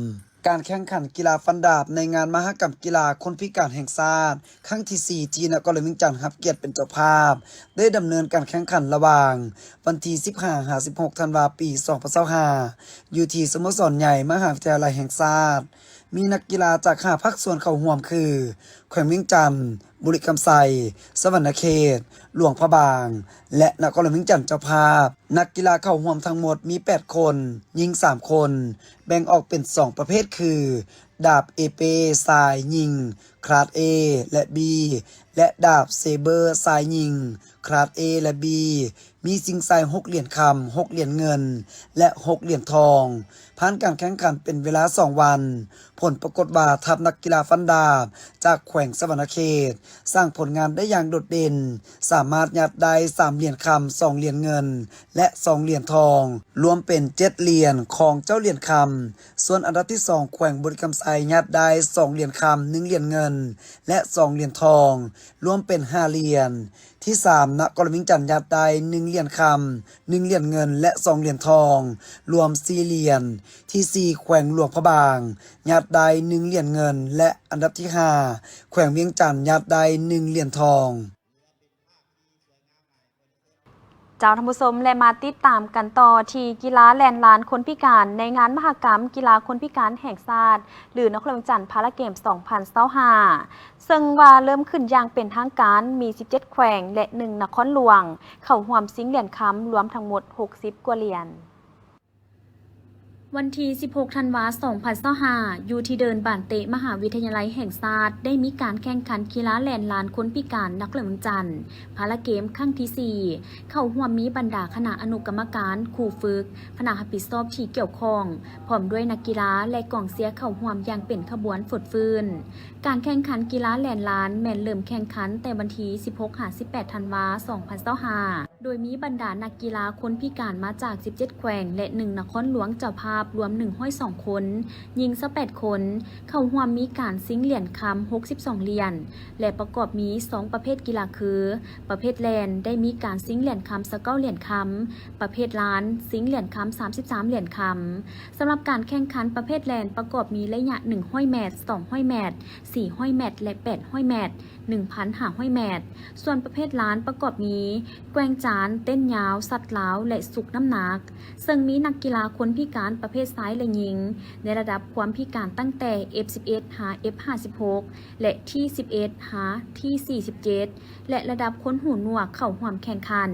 ການແຂ່ງຂັນກິລາຟັນດາບໃນງານມະຫະກຳກິລາຄົນພິການແຫ່ງຊາດ ຄັ້ງທີສີ່ ທີ່ນະຄອນຫຼວງວຽງຈັນຮັບກຽດເປັນເຈົ້າພາບ ໄດ້ດຳເນີນການແຂ່ງຂັນລະຫວ່າງວັນທີສິບຫ້າຫາສິບຫົກ ທັນວາ ປີສອງພັນຊາວຫ້າ ຢູ່ທີ່ສະໂມສອນໃຫຍ່ມະຫາວິທະຍາໄລແຫ່ງຊາດ. ມີນັກກິລາຈາກຫ້າພາກສ່ວນເຂົ້າຮ່ວມຄື ແຂວງວຽງຈັນ, ບໍລິຄຳໄຊ, ສະຫວັນນະເຂດ, ຫຼວງພະບາງ ແລະ ນະຄອນຫຼວງວຽງຈັນເຈົ້າພາບ. ນັກກິລາເຂົ້າຮ່ວມທັງໝົດມີແປດຄົນ, ຍິງສາມຄົນ, ແບ່ງອອກເປັນສອງປະເພດຄື ດາບເອເປຊາຍຍິງ ຄລາດ A ແລະ B ແລະ ດາບເຊເບີຊາຍຍິງ ຄລາດ A ແລະ B ມີຊິງໄຊຫົກຫຼຽນຄຳ, ຫົກຫຼຽນເງິນ ແລະ ຫົກຫຼຽນທອງ. ຜ່ານການແຂ່ງຂັນເປັນເວລາສອງວັນ, ຜົນປາກົດວ່າທັບນັກກິລາຟັນດາບຈາກແຂວງສະຫວັນນະເຂດ ສ້າງຜົນງານໄດ້ຢ່າງໂດດເດັ່ນ, ສາມາດຍາດໄດ້ສາມຫຼຽນຄຳ, ສອງຫຼຽນເງິນ ແລະ ສອງຫຼຽນທອງ, ລວມເປັນເຈັດຫຼຽນ, ຂອງເຈົ້າຫຼຽນຄຳ. ສ່ວນອັນດັບທີສອງ ແຂວງບໍລິຄຳໄຊຍາດໄດ້ສອງຫຼຽນຄຳ, ໜຶ່ງຫຼຽນເງິນ ແລະ ສອງຫຼຽນທອງ, ລວມເປັນຫ້າຫຼຽນ. ທີສາມ ນະຄອນຫຼວງວຽງຈັນຍາດໄດ້ໜຶ່ງຫຼຽນຄຳ, ໜຶ່ງຫຼຽນເງິນ ແລະ ສອງຫຼຽນທອງ, ລວມສີ່ຫຼຽນ. ທີສີ່ ແຂວງຫຼວງພະບາງຍາດໄດ້ໜຶ່ງຫຼຽນເງິນ ແລະ ອັນດັບທີຫ້າ ແຂວງວຽງຈັນຍາດໄດ້ໜຶ່ງຫຼຽນທອງ. ເຈົ້າທ່ານຜູ້ຊົມ ແລະ ມາຕິດຕາມກັນຕໍ່ທີ່ກິລາແລ່ນລານຄົນພິການໃນງານມະຫະກຳກິລາຄົນພິການແຫ່ງຊາດ ຫຼື ນະຄອນຫຼວງວຽງຈັນພາຣາເກມສອງພັນຊາວຫ້າ ເຊິ່ງວ່າເລີ່ມຂຶ້ນຢ່າງເປັນທາງການ, ມີສິບເຈັດແຂວງ ແລະ ໜຶ່ງນະຄອນຫຼວງ ເຂົ້າຮ່ວມຊິງຫຼຽນຄຳ ລວມທັງໝົດຫົກສິບກວ່າຫຼຽນ. ວັນທີສິບຫົກ ທັນວາ ສອງພັນຊາວຫ້າ ຢູ່ທີ່ເດີ່ນບານເຕະມະຫາວິທະຍາໄລແຫ່ງຊາດ ໄດ້ມີການແຂ່ງຂັນກິລາແລ່ນລານຄົນພິການນະຄອນຫຼວງວຽງຈັນ ພາຣາເກມຄັ້ງທີສີ່ ເຂົ້າຮ່ວມມີບັນດາຄະນະອະນຸກຳມະການ, ຄູຝຶກ, ພະນັກຮັບຜິດຊອບທີ່ກ່ຽວຂ້ອງ, ພ້ອມດ້ວຍນັກກິລາ ແລະ ກອງເຊຍເຂົ້າຮ່ວມຢ່າງເປັນຂະບວນຟົດຟື້ນ. ການແຂ່ງຂັນກິລາແລ່ນລານແມ່ນເລີ່ມແຂ່ງຂັນແຕ່ວັນທີສິບຫົກ ຫາ ສິບແປດ ທັນວາ ສອງພັນຊາວຫ້າ ໂດຍມີບັນດານັກກິລາຄົນພິການມາຈາກສິບເຈັດແຂວງ ແລະ ໜຶ່ງນະຄອນຫຼວງເຈົ້າພາບ ລວມໜຶ່ງຮ້ອຍສອງຄົນ, ຍິງຊາວແປດຄົນ, ເຂົ້າຮ່ວມມີການຊິງຫຼຽນຄຳ ຫົກສິບສອງຫຼຽນ ແລະ ປະກອບມີສອງປະເພດກິລາຄື ປະເພດແລ່ນໄດ້ມີການຊິງຫຼຽນຄຳ ຊາວເກົ້າຫຼຽນຄຳ, ປະເພດລານຊິງຫຼຽນຄຳ ສາມສິບສາມຫຼຽນຄຳ. ສຳລັບການແຂ່ງຂັນປະເພດແລ່ນປະກອບມີໄລຍະໜຶ່ງຮ້ອຍແມັດ, ສອງຮ້ອຍແມັດ, ສີ່ຮ້ອຍແມັດ ແລະ ແປດຮ້ອຍແມັດ, ໜຶ່ງພັນຫ້າຮ້ອຍແມັດ. ສ່ວນປະເພດລານປະກອບມີແກວ່ງຈານ, ເຕັ້ນຍາວ, ຊັດລາວ ແລະ ຊຸກນ້ຳໜັກ, ເຊິ່ງມີນັກກິລາຄົນພິການປະເພດຊາຍ ແລະ ຍິງ ໃນລະດັບຄວາມພິການຕັ້ງແຕ່ F ສິບເອັດ ຫາ F ຫ້າສິບຫົກ ແລະ T ສິບເອັດ ຫາ T ສີ່ສິບເຈັດ ແລະ ລະດັບຄົນຫູໜວກເຂົ້າຮ່ວມແຂ່ງຂັນ.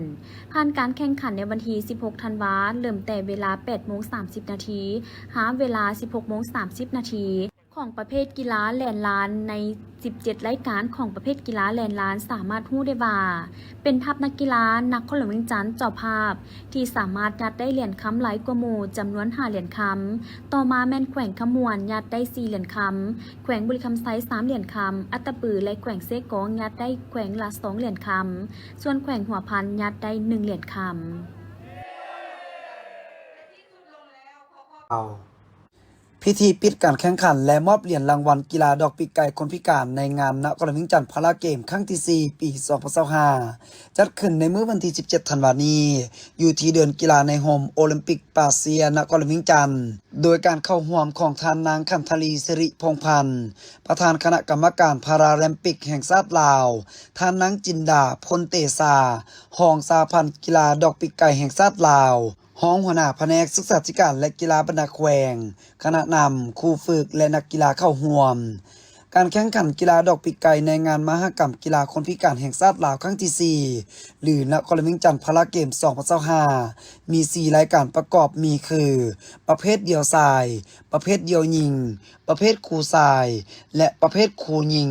ຜ່ານການແຂ່ງຂັນໃນວັນທີສິບຫົກ ທັນວາ ເລີ່ມແຕ່ເວລາ ແປດໂມງສາມສິບນາທີ ຫາເວລາ ສິບຫົກໂມງສາມສິບນາທີ ຂອງປະເພດກິລາແລ່ນລານໃນສິບເຈັດລາຍການຂອງປະເພດກິລາແລ່ນລານສາມາດຮູ້ໄດ້ວ່າ ເປັນທັບນັກກິລານະຄອນຫຼວງວຽງຈັນເຈົ້າພາບ ທີ່ສາມາດຍາດໄດ້ຫຼຽນຄຳຫຼາຍກວ່າໝູ່ຈຳນວນຫ້າຫຼຽນຄຳ. ຕໍ່ມາແມ່ນແຂວງຄຳມ່ວນຍາດໄດ້ສີ່ຫຼຽນຄຳ, ແຂວງບໍລິຄຳໄຊສາມຫຼຽນຄຳ, ອັດຕະປື ແລະ ແຂວງເຊກອງຍາດໄດ້ແຂວງລະສອງຫຼຽນຄຳ, ສ່ວນແຂວງຫົວພັນຍາດໄດ້ໜຶ່ງຫຼຽນຄຳ. ພິທີປິດການແຂ່ງຂັນ ແລະ ມອບຫຼຽນລາງວັນກິລາດອກປີກໄກ່ຄົນພິການໃນງານນະຄອນຫຼວງວຽງຈັນພາຣາເກມຄັ້ງທີສີ່ ປີສອງພັນຊາວຫ້າ ຈັດຂຶ້ນໃນມື້ວັນທີສິບເຈັດ ທັນວານີ້ ຢູ່ທີ່ເດີ່ນກິລາໃນຮົ່ມໂອລິມປິກປາເຊຍ ນະຄອນຫຼວງວຽງຈັນ ໂດຍການເຂົ້າຮ່ວມຂອງທ່ານນາງ ຂັນທະລີ ສິລິພົງພັນ ປະທານຄະນະກຳມະການພາຣາລິມປິກແຫ່ງຊາດລາວ, ທ່ານນາງ ຈິນດາ ພົນເຕຊາ ຮອງສະຫະພັນກິລາດອກປີກໄກ່ແຫ່ງຊາດລາວ, ຮອງຫົວໜ້າພະແນກສຶກສາທິການ ແລະ ກິລາບັນດາແຂວງ, ຄະນະນຳ, ຄູຝຶກ ແລະ ນັກກິລາເຂົ້າຮ່ວມ. ການແຂ່ງຂັນກິລາດອກປີກໄກ່ໃນງານມະຫະກຳກິລາຄົນພິການແຫ່ງຊາດລາວຄັ້ງທີສີ່ ຫຼື ນະຄອນຫຼວງວຽງຈັນພາລາເກມສອງພັນຊາວຫ້າ ມີສີ່ລາຍການປະກອບ ມີຄື ປະເພດດ່ຽວຊາຍ, ປະເພດດ່ຽວຍິງ, ປະເພດຄູ່ຊາຍ ແລະ ປະເພດຄູ່ຍິງ.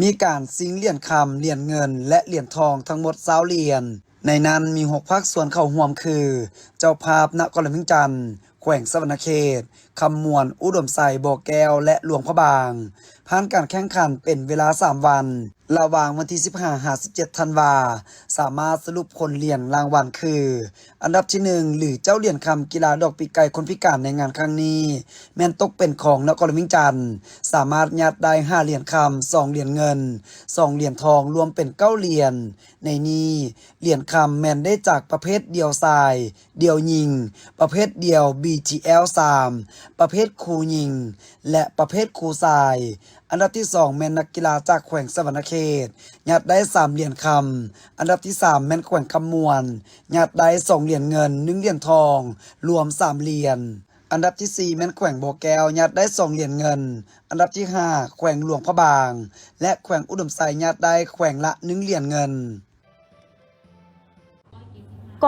ມີການຊິງຫຼຽນຄຳ, ຫຼຽນເງິນ ແລະ ຫຼຽນທອງທັງໝົດຊາວຫຼຽນ. ໃນນັ້ນມີຫົກພາກສ່ວນເຂົ້າຮ່ວມຄື ເຈົ້າພາບນະຄອນຫຼວງວຽງຈັນ, ແຂວງສະຫວັນນະເຂດ, ຄຳມ່ວນ, ອຸດົມໄຊ, ບໍ່ແກ້ວ ແລະ ຫຼວງພະບາງ. ຜ່ານການແຂ່ງຂັນເປັນເວລາສາມວັນ ລະຫວ່າງວັນທີສິບຫ້າ ຫາ ສິບເຈັດ ທັນວາ ສາມາດສະຫຼຸບຜົນຫຼຽນລາງວັນຄື ອັນດັບທີໜຶ່ງ ຫຼື ເຈົ້າຫຼຽນຄຳກິລາດອກປີກໄກ່ຄົນພິການໃນງານຄັ້ງນີ້ ແມ່ນຕົກເປັນຂອງນະຄອນຫຼວງວຽງຈັນ, ສາມາດຍາດໄດ້ຫ້າຫຼຽນຄຳ, ສອງຫຼຽນເງິນ, ສອງຫຼຽນທອງ, ລວມເປັນເກົ້າຫຼຽນ. ໃນນີ້ ຫຼຽນຄຳແມ່ນໄດ້ຈາກປະເພດດ່ຽວຊາຍ, ດ່ຽວຍິງ, ປະເພດດ່ຽວ ບີທີແອລ ສາມ, ປະເພດຄູ່ຍິງ ແລະ ປະເພດຄູ່ຊາຍ. ອັນດັບທີສອງແມ່ນນັກກິລາຈາກແຂວງສະຫວັນນະເຂດ ຍາດໄດ້ສາມຫຼຽນຄຳ. ອັນດັບທີສາມແມ່ນແຂວງຄຳມ່ວນ ຍາດໄດ້ສອງຫຼຽນເງິນ, ໜຶ່ງຫຼຽນທອງ, ລວມສາມຫຼຽນ. ອັນດັບທີສີ່ແມ່ນແຂວງບໍ່ແກ້ວ ຍາດໄດ້ສອງຫຼຽນເງິນ. ອັນດັບທີຫ້າແຂວງຫຼວງພະບາງ ແລະ ແຂວງອຸດົມໄຊ ຍາດໄດ້ແຂວງລະໜຶ່ງຫຼຽນເງິນ.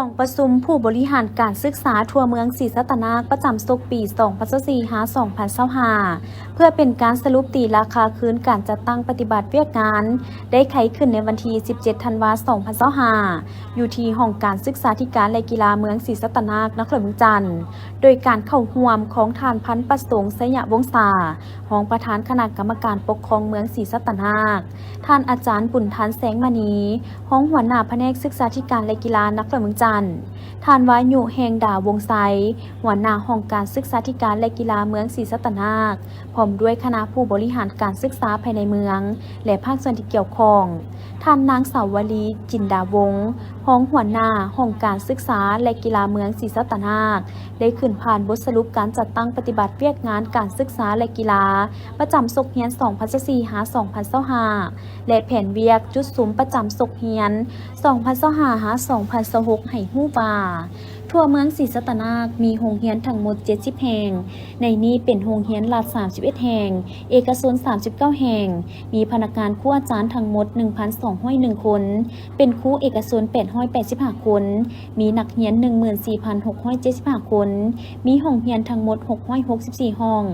ກອງປະຊຸມຜູ້ບໍລິຫານການສຶກສາທົ່ວເມືອງສີສັດຕະນາກ ປະຈຳສົກປີສອງພັນຊາວສີ່ ຫາ ສອງພັນຊາວຫ້າ ເພື່ອເປັນການສະຫຼຸບຕີລາຄາຄືນການຈັດຕັ້ງປະຕິບັດວຽກງານ ໄດ້ໄຂຂຶ້ນໃນວັນທີສິບເຈັດ ທັນວາ ສອງພັນຊາວຫ້າ ຢູ່ທີ່ຫ້ອງການສຶກສາທິການ ແລະ ກິລາເມືອງສີສັດຕະນາກ ນະຄອນຫຼວງວຽງຈັນ ໂດຍການເຂົ້າຮ່ວມຂອງທ່ານ ພັນປະສົງ ໄຊຍະວົງສາ ຮອງປະທານຄະນະກຳມະການປົກຄອງເມືອງສີສັດຕະນາກ, ທ່ານອາຈານ ບຸນທັນ ແສງມະນີ ຮອງຫົວໜ້າພະແນກສຶກສາທິການ ແລະ ກິລານະຄອນຫຼວງວຽງຈັນ, ທ່ານ ວາຍຸ ແຮງດາວົງໄຊ ຫົວໜ້າຫ້ອງການສຶກສາທິການ ແລະ ກິລາເມືອງສີສັດຕະນາກ ພ້ອມດ້ວຍຄະນະຜູ້ບໍລິຫານການສຶກສາພາຍໃນເມືອງ ແລະ ພາກສ່ວນທີ່ກ່ຽວຂ້ອງ. ທ່ານນາງ ສາວວະລີ ຈິນດາວົງ ຮອງຫົວໜ້າຫ້ອງການສຶກສາ ແລະ ກິລາເມືອງສີສັດຕະນາກ ໄດ້ຂຶ້ນຜ່ານບົດສະຫຼຸບການຈັດຕັ້ງປະຕິບັດວຽກງານການສຶກສາ ແລະ ກິລາ ປະຈຳສົກຮຽນສອງພັນຊາວສີ່ ຫາ ສອງພັນຊາວຫ້າ ແລະ ແຜນວຽກຈຸດສຸມປະຈຳສົກຮຽນສອງພັນຊາວຫ້າ ຫາ ສອງພັນຊາວຫົກ ໃຫ້ຮູ້ວ່າ ທົ່ວເມືອງສີສັດຕະນາກມີໂຮງຮຽນທັງໝົດເຈັດສິບແຫ່ງ, ໃນນີ້ເປັນໂຮງຮຽນລັດສາມສິບເອັດແຫ່ງ, ເອກະຊົນສາມສິບເກົ້າແຫ່ງ, ມີພະນັກງານຄູອາຈານທັງໝົດໜຶ່ງພັນສອງຮ້ອຍໜຶ່ງຄົນ, ເປັນຄູເອກະຊົນແປດຮ້ອຍແປດສິບຫ້າຄົນ, ມີນັກຮຽນໜຶ່ງໝື່ນສີ່ພັນຫົກຮ້ອຍເຈັດສິບຫ້າຄົນ, ມີຫ້ອງຮຽນທັງໝົດຫົກຮ້ອຍຫົກສິບສີ່ຫ້ອງ.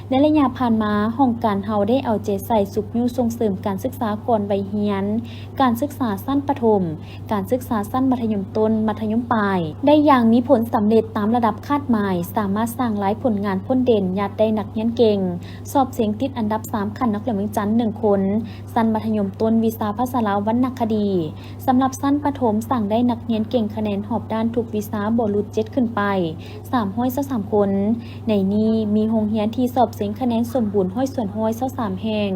ໃນໄລຍະຜ່ານມາ, ຫ້ອງການເຮົາໄດ້ເອົາໃຈໃສ່ຊຸກຍູ້ສົ່ງເສີມການສຶກສາກ່ອນໄວຮຽນ, ການສຶກສາຊັ້ນປະຖົມ, ການສຶກສາຊັ້ນມັດທະຍົມຕົ້ນ, ມັດທະຍົມປາຍ ໄດ້ຢ່າງມີຜົນສຳເລັດຕາມລະດັບຄາດໝາຍ, ສາມາດສ້າງລາຍຜົນງານພົ້ນເດັ່ນ, ຍາດໄດ້ນັກຮຽນເກັ່ງ, ສອບເສັງຕິດອັນດັບສາມຂັ້ນນະຄອນຫຼວງວຽງຈັນໜຶ່ງຄົນ, ຊັ້ນມັດທະຍົມຕົ້ນວິຊາພາສາລາວວັນນະຄະດີ. ສຳລັບຊັ້ນປະຖົມ, ສ້າງໄດ້ນັກຮຽນເກັ່ງຄະແນນຮອບດ້ານທຸກວິຊາບໍ່ຫຼຸດເຈັດຂຶ້ນໄປ ສາມຮ້ອຍຊາວສາມຄົນ. ໃນນີ້ມີໂຮງຮຽນທີ່ສອບເສັງຄະແນນສົມບູນຮ້ອຍສ່ວນຮ້ອຍຊາວສາມແຫ່ງ,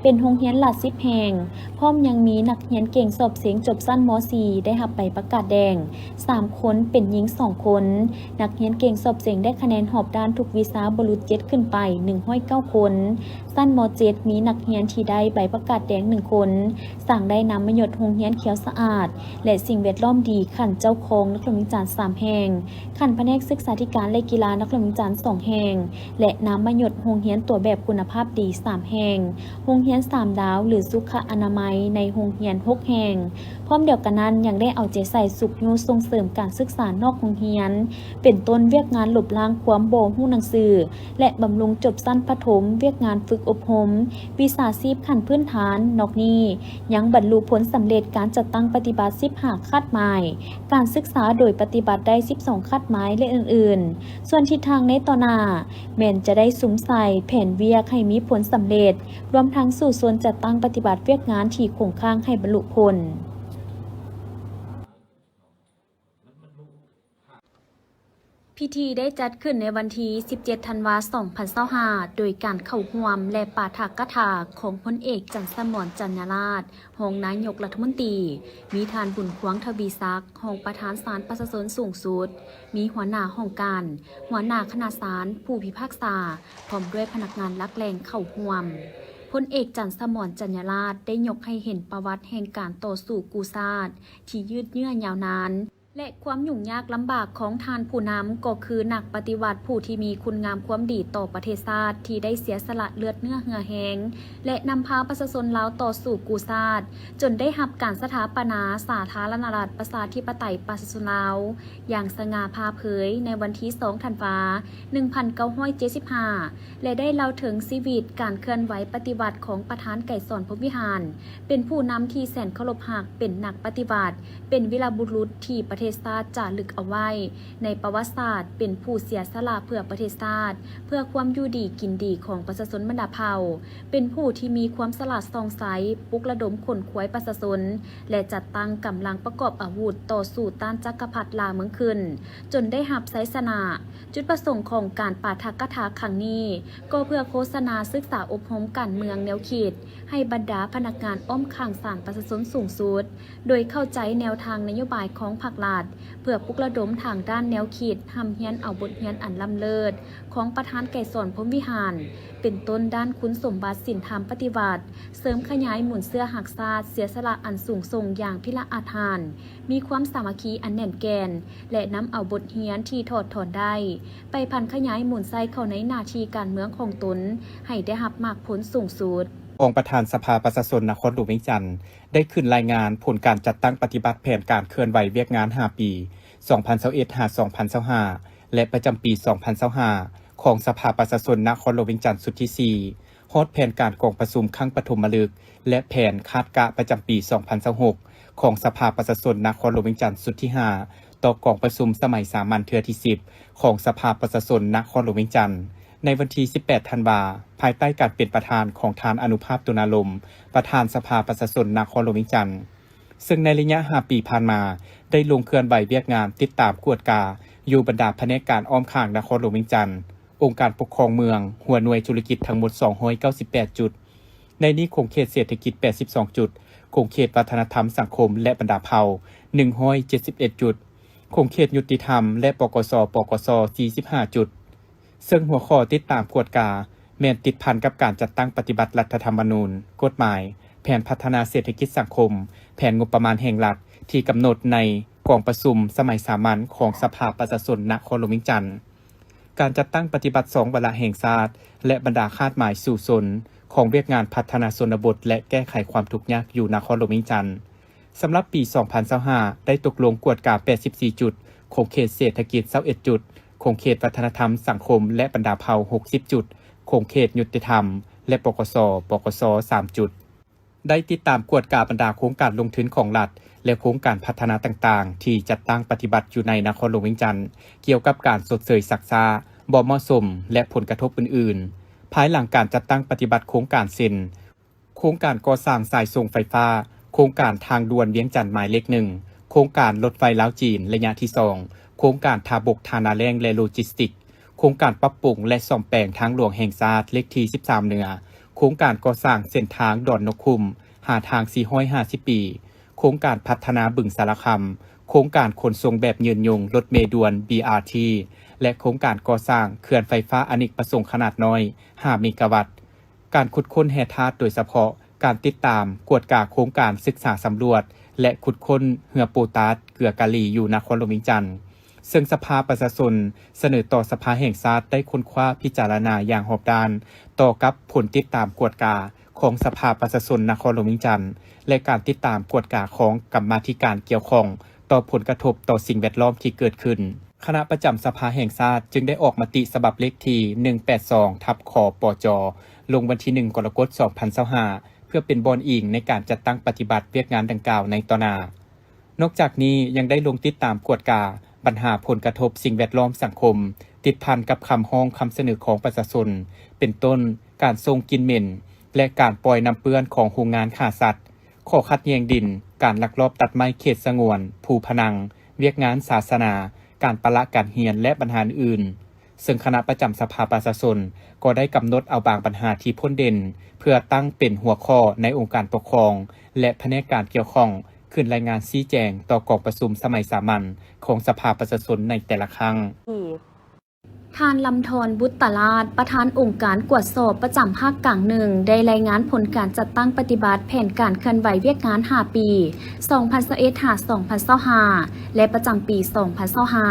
ເປັນໂຮງຮຽນລັດສິບແຫ່ງ, ພ້ອມຍັງມີນັກຮຽນເກັ່ງສອບເສັງຈົບຊັ້ນ ມໍສີ່ ໄດ້ຮັບໃບປະກາດແດງ ສາມຄົນ, ເປັນຍິງສອງຄົນ. ນັກຮຽນເກັ່ງສອບເສັງໄດ້ຄະແນນຮອບດ້ານທຸກວິຊາບໍ່ຫຼຸດເຈັດຂຶ້ນໄປ ໜຶ່ງຮ້ອຍເກົ້າຄົນ. ຊັ້ນ ມໍເຈັດ ມີນັກຮຽນທີ່ໄດ້ໃບປະກາດແດງໜຶ່ງຄົນ, ສ້າງໄດ້ນາມມະຍົດໂຮງຮຽນຂຽວສະອາດ ແລະ ສິ່ງແວດລ້ອມດີຂັ້ນເຈົ້າຄອງນະຄອນຫຼວງວຽງຈັນສາມແຫ່ງ, ຂັ້ນພະແນກສຶກສາທິການ ແລະ ກິລານະຄອນຫຼວງວຽງຈັນສອງແຫ່ງ ແລະ ນາມມະຍົດໂຮງຮຽນຕົວແບບຄຸນນະພາບດີສາມແຫ່ງ, ໂຮງຮຽນສາມດາວ ຫຼື ສຸຂະອະນາໄມໃນໂຮງຮຽນຫົກແຫ່ງ. ພ້ອມດຽວກັນນັ້ນ ຍັງໄດ້ເອົາໃຈໃສ່ຊຸກຍູ້ສົ່ງເສີມການສຶກສານອກໂຮງຮຽນ, ເປັນຕົ້ນວຽກງານລົບລ້າງຄວາມບໍ່ຮູ້ໜັງສື ແລະ ບຳລຸງຈົບຊັ້ນປະຖົມ, ວຽກງານຝຶກອົບຮົມ, ວິຊາຊີບຂັ້ນພື້ນຖານ. ນອກນີ້ຍັງບັນລຸຜົນສຳເລັດການຈັດຕັ້ງປະຕິບັດສິບຫ້າຄາດໝາຍການສຶກສາໂດຍປະຕິບັດໄດ້ສິບສອງຄາດໝາຍ ແລະ ອື່ນໆ. ສ່ວນທິດທາງໃນຕໍ່ໜ້າ ແມ່ນຈະໄດ້ສຸມໃສ່ແຜນວຽກໃຫ້ມີຜົນສຳເລັດ, ລວມທັງສູ້ຊົນຈັດຕັ້ງປະຕິບັດວຽກງານທີ່ຄົງຄ້າງໃຫ້ບັນລຸຜົນ. ພິທີໄດ້ຈັດຂຶ້ນໃນວັນທີສິບເຈັດ ທັນວາ ສອງພັນຊາວຫ້າ ໂດຍການເຂົ້າຮ່ວມ ແລະ ປາຖະກະຖາຂອງພົນເອກ ຈັນສະໝອນ ຈັນຍາລາດ ຮອງນາຍົກລັດຖະມົນຕີ, ມີທ່ານ ບຸນຄວາງ ທະວີສັກ ຮອງປະທານສານປະຊາຊົນສູງສຸດ, ມີຫົວໜ້າຫ້ອງການ, ຫົວໜ້າຄະນະສານ, ຜູ້ພິພາກສາ, ພ້ອມດ້ວຍພະນັກງານຫຼັກແຫຼ່ງເຂົ້າຮ່ວມ. ພົນເອກ ຈັນສະໝອນ ຈັນຍາລາດ ໄດ້ຍົກໃຫ້ເຫັນປະຫວັດແຫ່ງການຕໍ່ສູ້ກູ້ຊາດທີ່ຍືດເຍື້ອຍາວນານ, ແລະ ຄວາມຫຍຸ້ງຍາກລຳບາກຂອງທ່ານຜູ້ນຳ ກໍຄືນັກປະຕິວັດຜູ້ທີ່ມີຄຸນງາມຄວາມດີຕໍ່ປະເທດຊາດ ທີ່ໄດ້ເສຍສະຫຼະເລືອດເນື້ອເຫື່ອແຮງ ແລະ ນຳພາປະຊາຊົນລາວຕໍ່ສູ້ກູ້ຊາດ ຈົນໄດ້ຮັບການສະຖາປະນາສາທາລະນະລັດ ປະຊາທິປະໄຕ ປະຊາຊົນລາວ ຢ່າງສະຫງ່າຜ່າເຜີຍໃນວັນທີສອງ ທັນວາ ໜຶ່ງພັນເກົ້າຮ້ອຍເຈັດສິບຫ້າ ແລະ ໄດ້ເລົ່າເຖິງຊີວິດການເຄື່ອນໄຫວປະຕິວັດຂອງປະທານໄກສອນ ພົມວິຫານ ເປັນຜູ້ນຳທີ່ແສນເຄົາລົບຮັກ, ເປັນນັກປະຕິວັດ, ເປັນວີລະບຸລຸດທີ່ປະເທດຊາດຈາລຶກເອົາໄວ້ໃນປະຫວັດສາດ, ເປັນຜູ້ເສຍສະຫຼະເພື່ອປະເທດຊາດ, ເພື່ອຄວາມຢູ່ດີກິນດີຂອງປະຊາຊົນບັນດາເຜົ່າ, ເປັນຜູ້ທີ່ມີຄວາມສະຫຼາດສ່ອງໃສ, ປຸກລະດົມຂົນຂວາຍປະຊາຊົນ ແລະ ຈັດຕັ້ງກຳລັງປະກອບອາວຸດຕໍ່ສູ້ຕ້ານຈັກກະພັດລ່າເມືອງຂຶ້ນ ຈົນໄດ້ຮັບໄຊຊະນະ. ຈຸດປະສົງຂອງການປາຖະກະຖາຄັ້ງນີ້ ກໍເພື່ອໂຄສະນາສຶກສາອົບຮົມການເມືອງແນວຄິດ ໃຫ້ບັນດາພະນັກງານອ້ອມຂ້າງສານປະຊາຊົນສູງສຸດ ໂດຍເຂົ້າໃຈແນວທາງນະໂຍບາຍຂອງພັກລັດ, ເພື່ອປຸກລະດົມທາງດ້ານແນວຄິດ, ຮ່ຳຮຽນເອົາບົດຮຽນອັນລ້ຳເລີດຂອງປະທານໄກສອນ ພົມວິຫານ, ເປັນຕົ້ນດ້ານຄຸນສົມບັດສິນທຳປະຕິວັດ, ເສີມຂະຫຍາຍມູນເຊື້ອຮັກຊາດ, ເສຍສະຫຼະອັນສູງສົ່ງຢ່າງພິລະອາດຫານ, ມີຄວາມສາມັກຄີອັນແໜ້ນແກ່ນ ແລະ ນຳເອົາບົດຮຽນທີ່ຖອດຖອນໄດ້ ໄປຜັນຂະຫຍາຍໝູນໃສ່ເຂົ້າໃນໜ້າທີ່ການເມືອງຂອງຕົນ ໃຫ້ໄດ້ຮັບໝາກຜົນສູງສຸດ. ຮອງປະທານສະພາປະຊາຊົນນະຄອນຫຼວງວຽງຈັນ ໄດ້ຂຶ້ນລາຍງານຜົນການຈັດຕັ້ງປະຕິບັດແຜນການເຄື່ອນໄຫວວຽກງານຫ້າປີ ສອງພັນຊາວເອັດ ຫາ ສອງພັນຊາວຫ້າ ແລະ ປະຈຳປີ ສອງພັນຊາວຫ້າ ຂອງສະພາປະຊາຊົນນະຄອນຫຼວງວຽງຈັນຊຸດທີສີ່ ຮອດແຜນການກອງປະຊຸມຄັ້ງປະຖົມມະລຶກ ແລະ ແຜນຄາດກະປະຈຳປີ ສອງພັນຊາວຫົກ ຂອງສະພາປະຊາຊົນນະຄອນຫຼວງວຽງຈັນຊຸດທີຫ້າ ຕໍ່ກອງປະຊຸມສະໄໝສາມັນເທື່ອທີສິບ ຂອງສະພາປະຊາຊົນນະຄອນຫຼວງວຽງຈັນ ໃນວັນທີສິບແປດ ທັນວາ ພາຍໃຕ້ການເປັນປະທານຂອງທ່ານ ອະນຸພາບ ຕຸນາລົມ ປະທານສະພາປະຊາຊົນນະຄອນຫຼວງວຽງຈັນ ເຊິ່ງໃນໄລຍະຫ້າປີຜ່ານມາ ໄດ້ລົງເຄື່ອນໄຫວວຽກງານຕິດຕາມກວດກາຢູ່ບັນດາພະແນກການອ້ອມຂ້າງນະຄອນຫຼວງວຽງຈັນ, ອົງການປົກຄອງເມືອງ, ຫົວໜ່ວຍທຸລະກິດທັງໝົດ ສອງຮ້ອຍເກົ້າສິບແປດ ຈຸດ, ໃນນີ້ຂົງເຂດເສດຖະກິດ ແປດສິບສອງ ຈຸດ, ຂົງເຂດວັດທະນະທຳສັງຄົມ ແລະ ບັນດາເຜົ່າ ໜຶ່ງຮ້ອຍເຈັດສິບເອັດ ຈຸດ, ຂົງເຂດຍຸຕິທຳ ແລະ ປກສ, ປກສ ສີ່ສິບຫ້າ ຈຸດ. ເຊິ່ງຫົວຂໍ້ຕິດຕາມກວດກາ ແມ່ນຕິດພັນກັບການຈັດຕັ້ງປະຕິບັດລັດຖະທຳມະນູນ, ກົດໝາຍ, ແຜນພັດທະນາເສດຖະກິດສັງຄົມ, ແຜນງົບປະມານແຫ່ງລັດ ທີ່ກຳນົດໃນກອງປະຊຸມສະໄໝສາມັນຂອງສະພາປະຊາຊົນນະຄອນຫຼວງວຽງຈັນ, ການຈັດຕັ້ງປະຕິບັດສອງວາລະແຫ່ງຊາດ ແລະ ບັນດາຄາດໝາຍສູ້ຊົນຂອງວຽກງານພັດທະນາຊົນນະບົດ ແລະ ແກ້ໄຂຄວາມທຸກຍາກຢູ່ນະຄອນຫຼວງວຽງຈັນ. ສຳລັບປີສອງພັນຊາວຫ້າ ໄດ້ຕົກລົງກວດກາ ແປດສິບສີ່ ຈຸດ, ຂົງເຂດເສດຖະກິດ ຊາວເອັດ ຈຸດ, ຂົງເຂດວັດທະນະທຳສັງຄົມ ແລະ ບັນດາເຜົ່າ ຫົກສິບ ຈຸດ, ຂົງເຂດຍຸຕິທຳ ແລະ ປກສ, ປກສ ສາມ ຈຸດ. ໄດ້ຕິດຕາມກວດກາບັນດາໂຄງການລົງທຶນຂອງລັດ ແລະ ໂຄງການພັດທະນາຕ່າງໆ ທີ່ຈັດຕັ້ງປະຕິບັດຢູ່ໃນນະຄອນຫຼວງວຽງຈັນ ກ່ຽວກັບການຊົດເຊີຍຊັກຊ້າ, ບໍ່ເໝາະສົມ ແລະ ຜົນກະທົບອື່ນໆ ພາຍຫຼັງການຈັດຕັ້ງປະຕິບັດໂຄງການເຊັ່ນ ໂຄງການກໍ່ສ້າງສາຍສົ່ງໄຟຟ້າ, ໂຄງການທາງດ່ວນວຽງຈັນໝາຍເລກໜຶ່ງ, ໂຄງການລົດໄຟລາວ-ຈີນໄລຍະທີສອງ, ໂຄງການທ່າບົກທ່ານາແລ້ງ ແລະ ໂລຈິສຕິກ, ໂຄງການປັບປຸງ ແລະ ສ້ອມແປງທາງຫຼວງແຫ່ງຊາດເລກທີສິບສາມເໜືອ, ໂຄງການກໍ່ສ້າງເສັ້ນທາງດອນນົກຂຸ້ມ ຫາທາງສີ່ຮ້ອຍຫ້າສິບປີ, ໂຄງການພັດທະນາບຶງສາລະຄຳ, ໂຄງການຂົນສົ່ງແບບຍືນຍົງລົດເມດ່ວນ ບີອາທີ ແລະ ໂຄງການກໍ່ສ້າງເຂື່ອນໄຟຟ້າອະເນກປະສົງຂະໜາດນ້ອຍ ຫ້າ ເມກາວັດ. ການຂຸດຄົ້ນແຮ່ທາດ ໂດຍສະເພາະການຕິດຕາມກວດກາໂຄງການສຶກສາສຳຫຼວດ ແລະ ຂຸດຄົ້ນເຮືອໂປຕາສເກືອກາລີຢູ່ນະຄອນຫຼວງວຽງຈັນ ເຊິ່ງສະພາປະຊາຊົນສະເໜີຕໍ່ສະພາແຫ່ງຊາດໄດ້ຄົ້ນຄວ້າພິຈາລະນາຢ່າງຮອບດ້ານຕໍ່ກັບຜົນຕິດຕາມກວດກາຂອງສະພາປະຊາຊົນນະຄອນຫຼວງວຽງຈັນ ແລະ ການຕິດຕາມກວດກາຂອງກຳມາທິການກ່ຽວຂ້ອງຕໍ່ຜົນກະທົບຕໍ່ສິ່ງແວດລ້ອມທີ່ເກີດຂຶ້ນ. ຄະນະປະຈຳສະພາແຫ່ງຊາດຈຶ່ງໄດ້ອອກມະຕິສະບັບເລກທີໜຶ່ງແປດສອງ ທັບ ຄປຈ ລົງວັນທີໜຶ່ງ ກໍລະກົດ ສອງພັນຊາວຫ້າ ເພື່ອເປັນບ່ອນອີງໃນການຈັດຕັ້ງປະຕິບັດວຽກງານດັ່ງກ່າວໃນຕໍ່ໜ້າ. ນອກຈາກນີ້ຍັງໄດ້ລົງຕິດຕາມກວດກາບັນຫາຜົນກະທົບສິ່ງແວດລ້ອມສັງຄົມ ຕິດພັນກັບຄຳຮ້ອງຄຳສະເໜີຂອງປະຊາຊົນ ເປັນຕົ້ນ ການສົ່ງກິ່ນເໝັນ ແລະ ການປ່ອຍນ້ຳເປື້ອນຂອງໂຮງງານຂ້າສັດ, ຂໍ້ຂັດແຍ່ງດິນ, ການລັກລອບຕັດໄມ້ເຂດສະຫງວນ, ພູພະນັງ, ວຽກງານສາສະໜາ, ການປະລະການຮຽນ ແລະ ບັນຫາອື່ນໆ ເຊິ່ງຄະນະປະຈຳສະພາປະຊາຊົນກໍໄດ້ກຳນົດເອົາບາງບັນຫາທີ່ພົ້ນເດັ່ນ ເພື່ອຕັ້ງເປັນຫົວຂໍ້ໃນອົງການປົກຄອງ ແລະ ພະແນກການກ່ຽວຂ້ອງ ຂຶ້ນລາຍງານຊີ້ແຈງຕໍ່ກອງປະຊຸມສະໄໝສາມັນຂອງສະພາປະຊາຊົນໃນແຕ່ລະຄັ້ງ. ທ່ານ ລຳທອນ ບຸດຕະລາດ ປະທານອົງການກວດສອບປະຈຳພາກກາງໜຶ່ງ ໄດ້ລາຍງານຜົນການຈັດຕັ້ງປະຕິບັດແຜນການເຄື່ອນໄຫວວຽກງານຫ້າປີ ສອງພັນຊາວເອັດ ຫາ ສອງພັນຊາວຫ້າ ແລະ ປະຈຳປີ ສອງພັນຊາວຫ້າ,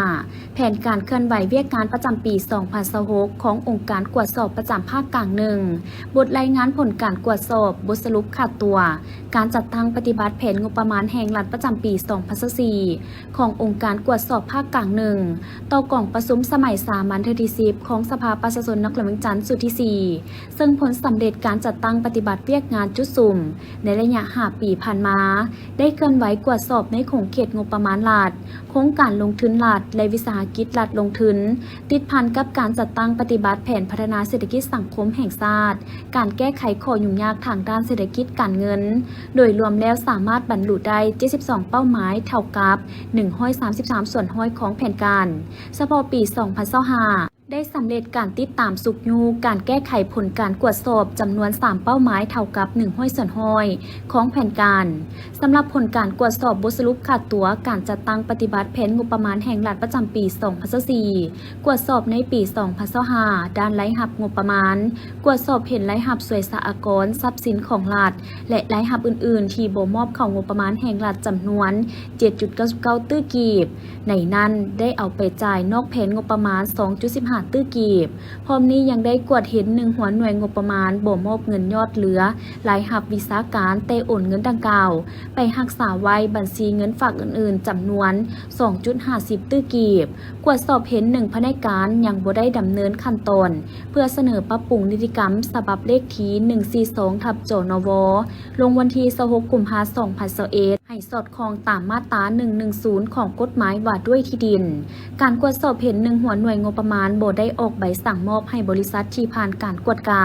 ແຜນການເຄື່ອນໄຫວວຽກງານປະຈຳປີ ສອງພັນຊາວຫົກ ຂອງອົງການກວດສອບປະຈຳພາກກາງໜຶ່ງ, ບົດລາຍງານຜົນການກວດສອບ, ບົດສະຫຼຸບຂາດຕົວ, ການຈັດຕັ້ງປະຕິບັດແຜນງົບປະມານແຫ່ງລັດປະຈຳປີ ສອງພັນຊາວສີ່ ຂອງອົງການກວດສອບພາກກາງໜຶ່ງ ຕໍ່ກອງປະຊຸມສະໄໝສາມັນເທື່ອທີສິບ ຂອງສະພາປະຊາຊົນນະຄອນຫຼວງວຽງຈັນຊຸດທີສີ່ ເຊິ່ງຜົນສຳເລັດການຈັດຕັ້ງປະຕິບັດວຽກງານຈຸດສຸມໃນໄລຍະຫ້າປີຜ່ານມາ ໄດ້ເຄື່ອນໄຫວກວດສອບໃນຂົງເຂດງົບປະມານລັດ, ໂຄງການລົງທຶນລັດ ແລະ ວິສາຫະກິດລັດລົງທຶນ ຕິດພັນກັບການຈັດຕັ້ງປະຕິບັດແຜນພັດທະນາເສດຖະກິດສັງຄົມແຫ່ງຊາດ, ການແກ້ໄຂຂໍ້ຫຍຸ້ງຍາກທາງດ້ານເສດຖະກິດການເງິນ, ໂດຍລວມແລ້ວສາມາດບັນລຸໄດ້ເຈັດສິບສອງເປົ້າໝາຍ ເທົ່າກັບໜຶ່ງຮ້ອຍສາມສິບສາມສ່ວນຮ້ອຍຂອງແຜນການ. ສະເພາະປີສອງພັນຊາວຫ້າ ໄດ້ສຳເລັດການຕິດຕາມຊຸກຍູ້ການແກ້ໄຂຜົນການກວດສອບຈຳນວນສາມເປົ້າໝາຍ ເທົ່າກັບໜຶ່ງຮ້ອຍສ່ວນຮ້ອຍຂອງແຜນການ. ສຳລັບຜົນການກວດສອບບົດສະຫຼຸບຂາດຕົວການຈັດຕັ້ງປະຕິບັດແຜນງົບປະມານແຫ່ງລັດປະຈຳປີສອງພັນຊາວສີ່ ກວດສອບໃນປີສອງພັນຊາວຫ້າ ດ້ານລາຍຮັບງົບປະມານ, ກວດສອບເຫັນລາຍຮັບສວຍສາອາກອນ, ຊັບສິນຂອງລັດ ແລະ ລາຍຮັບອື່ນໆ ທີ່ບໍ່ມອບເຂົ້າງົບປະມານແຫ່ງລັດຈຳນວນເຈັດຈຸດເກົ້າສິບເກົ້າຕື້ກີບ. ໃນນັ້ນໄດ້ເອົາໄປຈ່າຍນອກແຜນງົບປະມານສອງຈຸດສິບຫ້າຕື້ກີບ. ພ້ອມນີ້ຍັງໄດ້ກວດເຫັນໜຶ່ງຫົວໜ່ວຍງົບປະມານບໍ່ມອບເງິນຍອດເຫຼືອລາຍຮັບວິຊາການ ແຕ່ໂອນເງິນດັ່ງກ່າວໄປຮັກສາໄວ້ບັນຊີເງິນຝາກອື່ນໆ ຈຳນວນສອງຈຸດຫ້າສິບຕື້ກີບ. ກວດສອບເຫັນໜຶ່ງພະແນກການຍັງບໍ່ໄດ້ດຳເນີນຂັ້ນຕອນ ເພື່ອສະເໜີປັບປຸງນິຕິກຳສະບັບເລກທີໜຶ່ງສີ່ສອງ ທັບ ຈນວ ລົງວັນທີຊາວຫົກ ກຸມພາ ສອງພັນຊາວເອັດ ໃຫ້ສອດຄ່ອງຕາມມາດຕາໜຶ່ງໜຶ່ງສູນຂອງກົດໝາຍວ່າດ້ວຍທີ່ດິນ. ການກວດສອບເຫັນໜຶ່ງຫົວໜ່ວຍງົບປະມານບໍ່ໄດ້ອອກໃບສັ່ງມອບໃຫ້ບໍລິສັດທີ່ຜ່ານການກວດກາ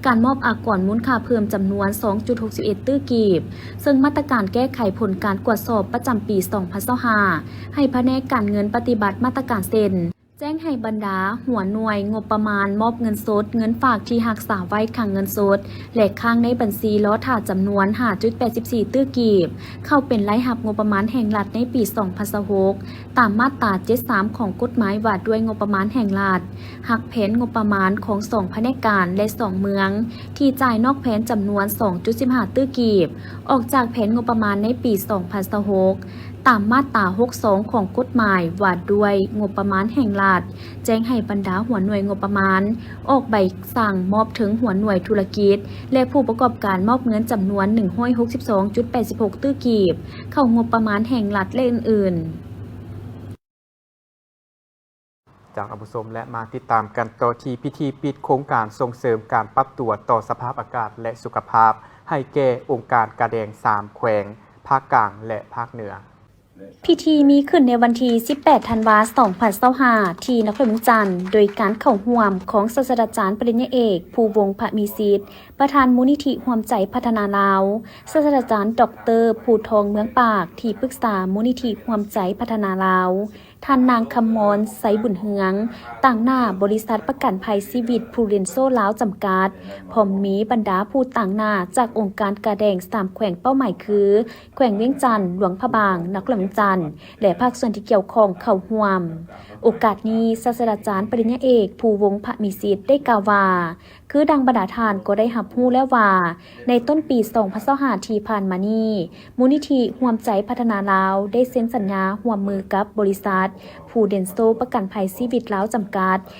ການມອບອາກອນມູນຄ່າເພີ່ມຈຳນວນສອງຈຸດຫົກສິບເອັດຕື້ກີບ, ເຊິ່ງມາດຕະການແກ້ໄຂຜົນການກວດສອບປະຈຳປີສອງພັນຊາວຫ້າ ໃຫ້ພະແນກການເງິນປະຕິບັດມາດຕະການເຊັ່ນ ແຈ້ງໃຫ້ບັນດາຫົວໜ່ວຍງົບປະມານມອບເງິນສົດ, ເງິນຝາກທີ່ຮັກສາໄວ້ຄັງເງິນສົດ ແລະ ຄ້າງໃນບັນຊີລໍຖ້າຈຳນວນຫ້າຈຸດແປດສິບສີ່ຕື້ກີບ ເຂົ້າເປັນລາຍຮັບງົບປະມານແຫ່ງລັດໃນປີສອງພັນຊາວຫົກ ຕາມມາດຕາເຈັດສາມຂອງກົດໝາຍວ່າດ້ວຍງົບປະມານແຫ່ງລັດ, ຫັກແຜນງົບປະມານຂອງສອງພະແນກການ ແລະ ສອງເມືອງ ທີ່ຈ່າຍນອກແຜນຈຳນວນສອງຈຸດສິບຫ້າຕື້ກີບ ອອກຈາກແຜນງົບປະມານໃນປີສອງພັນຊາວຫົກ ຕາມມາດຕາຫົກສອງຂອງກົດໝາຍວ່າດ້ວຍງົບປະມານແຫ່ງລັດ, ແຈ້ງໃຫ້ບັນດາຫົວໜ່ວຍງົບປະມານອອກໃບສັ່ງມອບເຖິງຫົວໜ່ວຍທຸລະກິດ ແລະ ຜູ້ປະກອບການມອບເງິນຈຳນວນໜຶ່ງຮ້ອຍຫົກສິບສອງຈຸດແປດສິບຫົກຕື້ກີບ ເຂົ້າງົບປະມານແຫ່ງລັດ ແລະ ອື່ນໆ. ຈາກທ່ານຜູ້ຊົມ ແລະ ມາຕິດຕາມກັນຕໍ່ທີ່ພິທີປິດໂຄງການສົ່ງເສີມການປັບຕົວຕໍ່ສະພາບອາກາດ ແລະ ສຸຂະພາບ ໃຫ້ແກ່ອົງການກາແດງສາມແຂວງ ພາກກາງ ແລະ ພາກເໜືອ. ພິທີມີຂຶ້ນໃນວັນທີສິບແປດ ທັນວາ ສອງພັນຊາວຫ້າ ທີ່ນະຄອນຫຼວງວຽງຈັນ ໂດຍການເຂົ້າຮ່ວມຂອງສາດສະດາຈານປະລິນຍາເອກ ພູວົງ ພະມີສິດ ປະທານມູນນິທິຮ່ວມໃຈພັດທະນາລາວ, ສາດສະດາຈານ ດອກເຕີ ພູທອງ ເມືອງປາກ ທີ່ປຶກສາມູນນິທິຮ່ວມໃຈພັດທະນາລາວ, ທ່ານນາງ ຄຳມອນ ໄຊບຸນເຮືອງ ຕາງໜ້າບໍລິສັດປະກັນໄພຊີວິດ Prudential ລາວ ຈຳກັດ, ພ້ອມມີບັນດາຜູ້ຕາງໜ້າຈາກອົງການກາແດງສາມແຂວງເປົ້າໝາຍຄື ແຂວງວຽງຈັນ, ຫຼວງພະບາງ, ນະຄອນຫຼວງວຽງຈັນ ແລະ ພາກສ່ວນທີ່ກ່ຽວຂ້ອງເຂົ້າຮ່ວມ. ໂອກາດນີ້, ສາດສະດາຈານປະລິນຍາເອກ ພູວົງ ພະມີສິດ ໄດ້ກ່າວວ່າ, ຄືດັ່ງບັນດາທ່ານກໍໄດ້ຮັບຮູ້ແລ້ວວ່າ, ໃນຕົ້ນປີສອງພັນຊາວຫ້າທີ່ຜ່ານມານີ້, ມູນນິທິຮ່ວມໃຈພັດທະນາລາວ ໄດ້ເຊັນສັນຍາຮ່ວມມືກັບບໍລິສັດ Prudential ປະກັນໄພຊີວິດລາວ ຈຳກັດ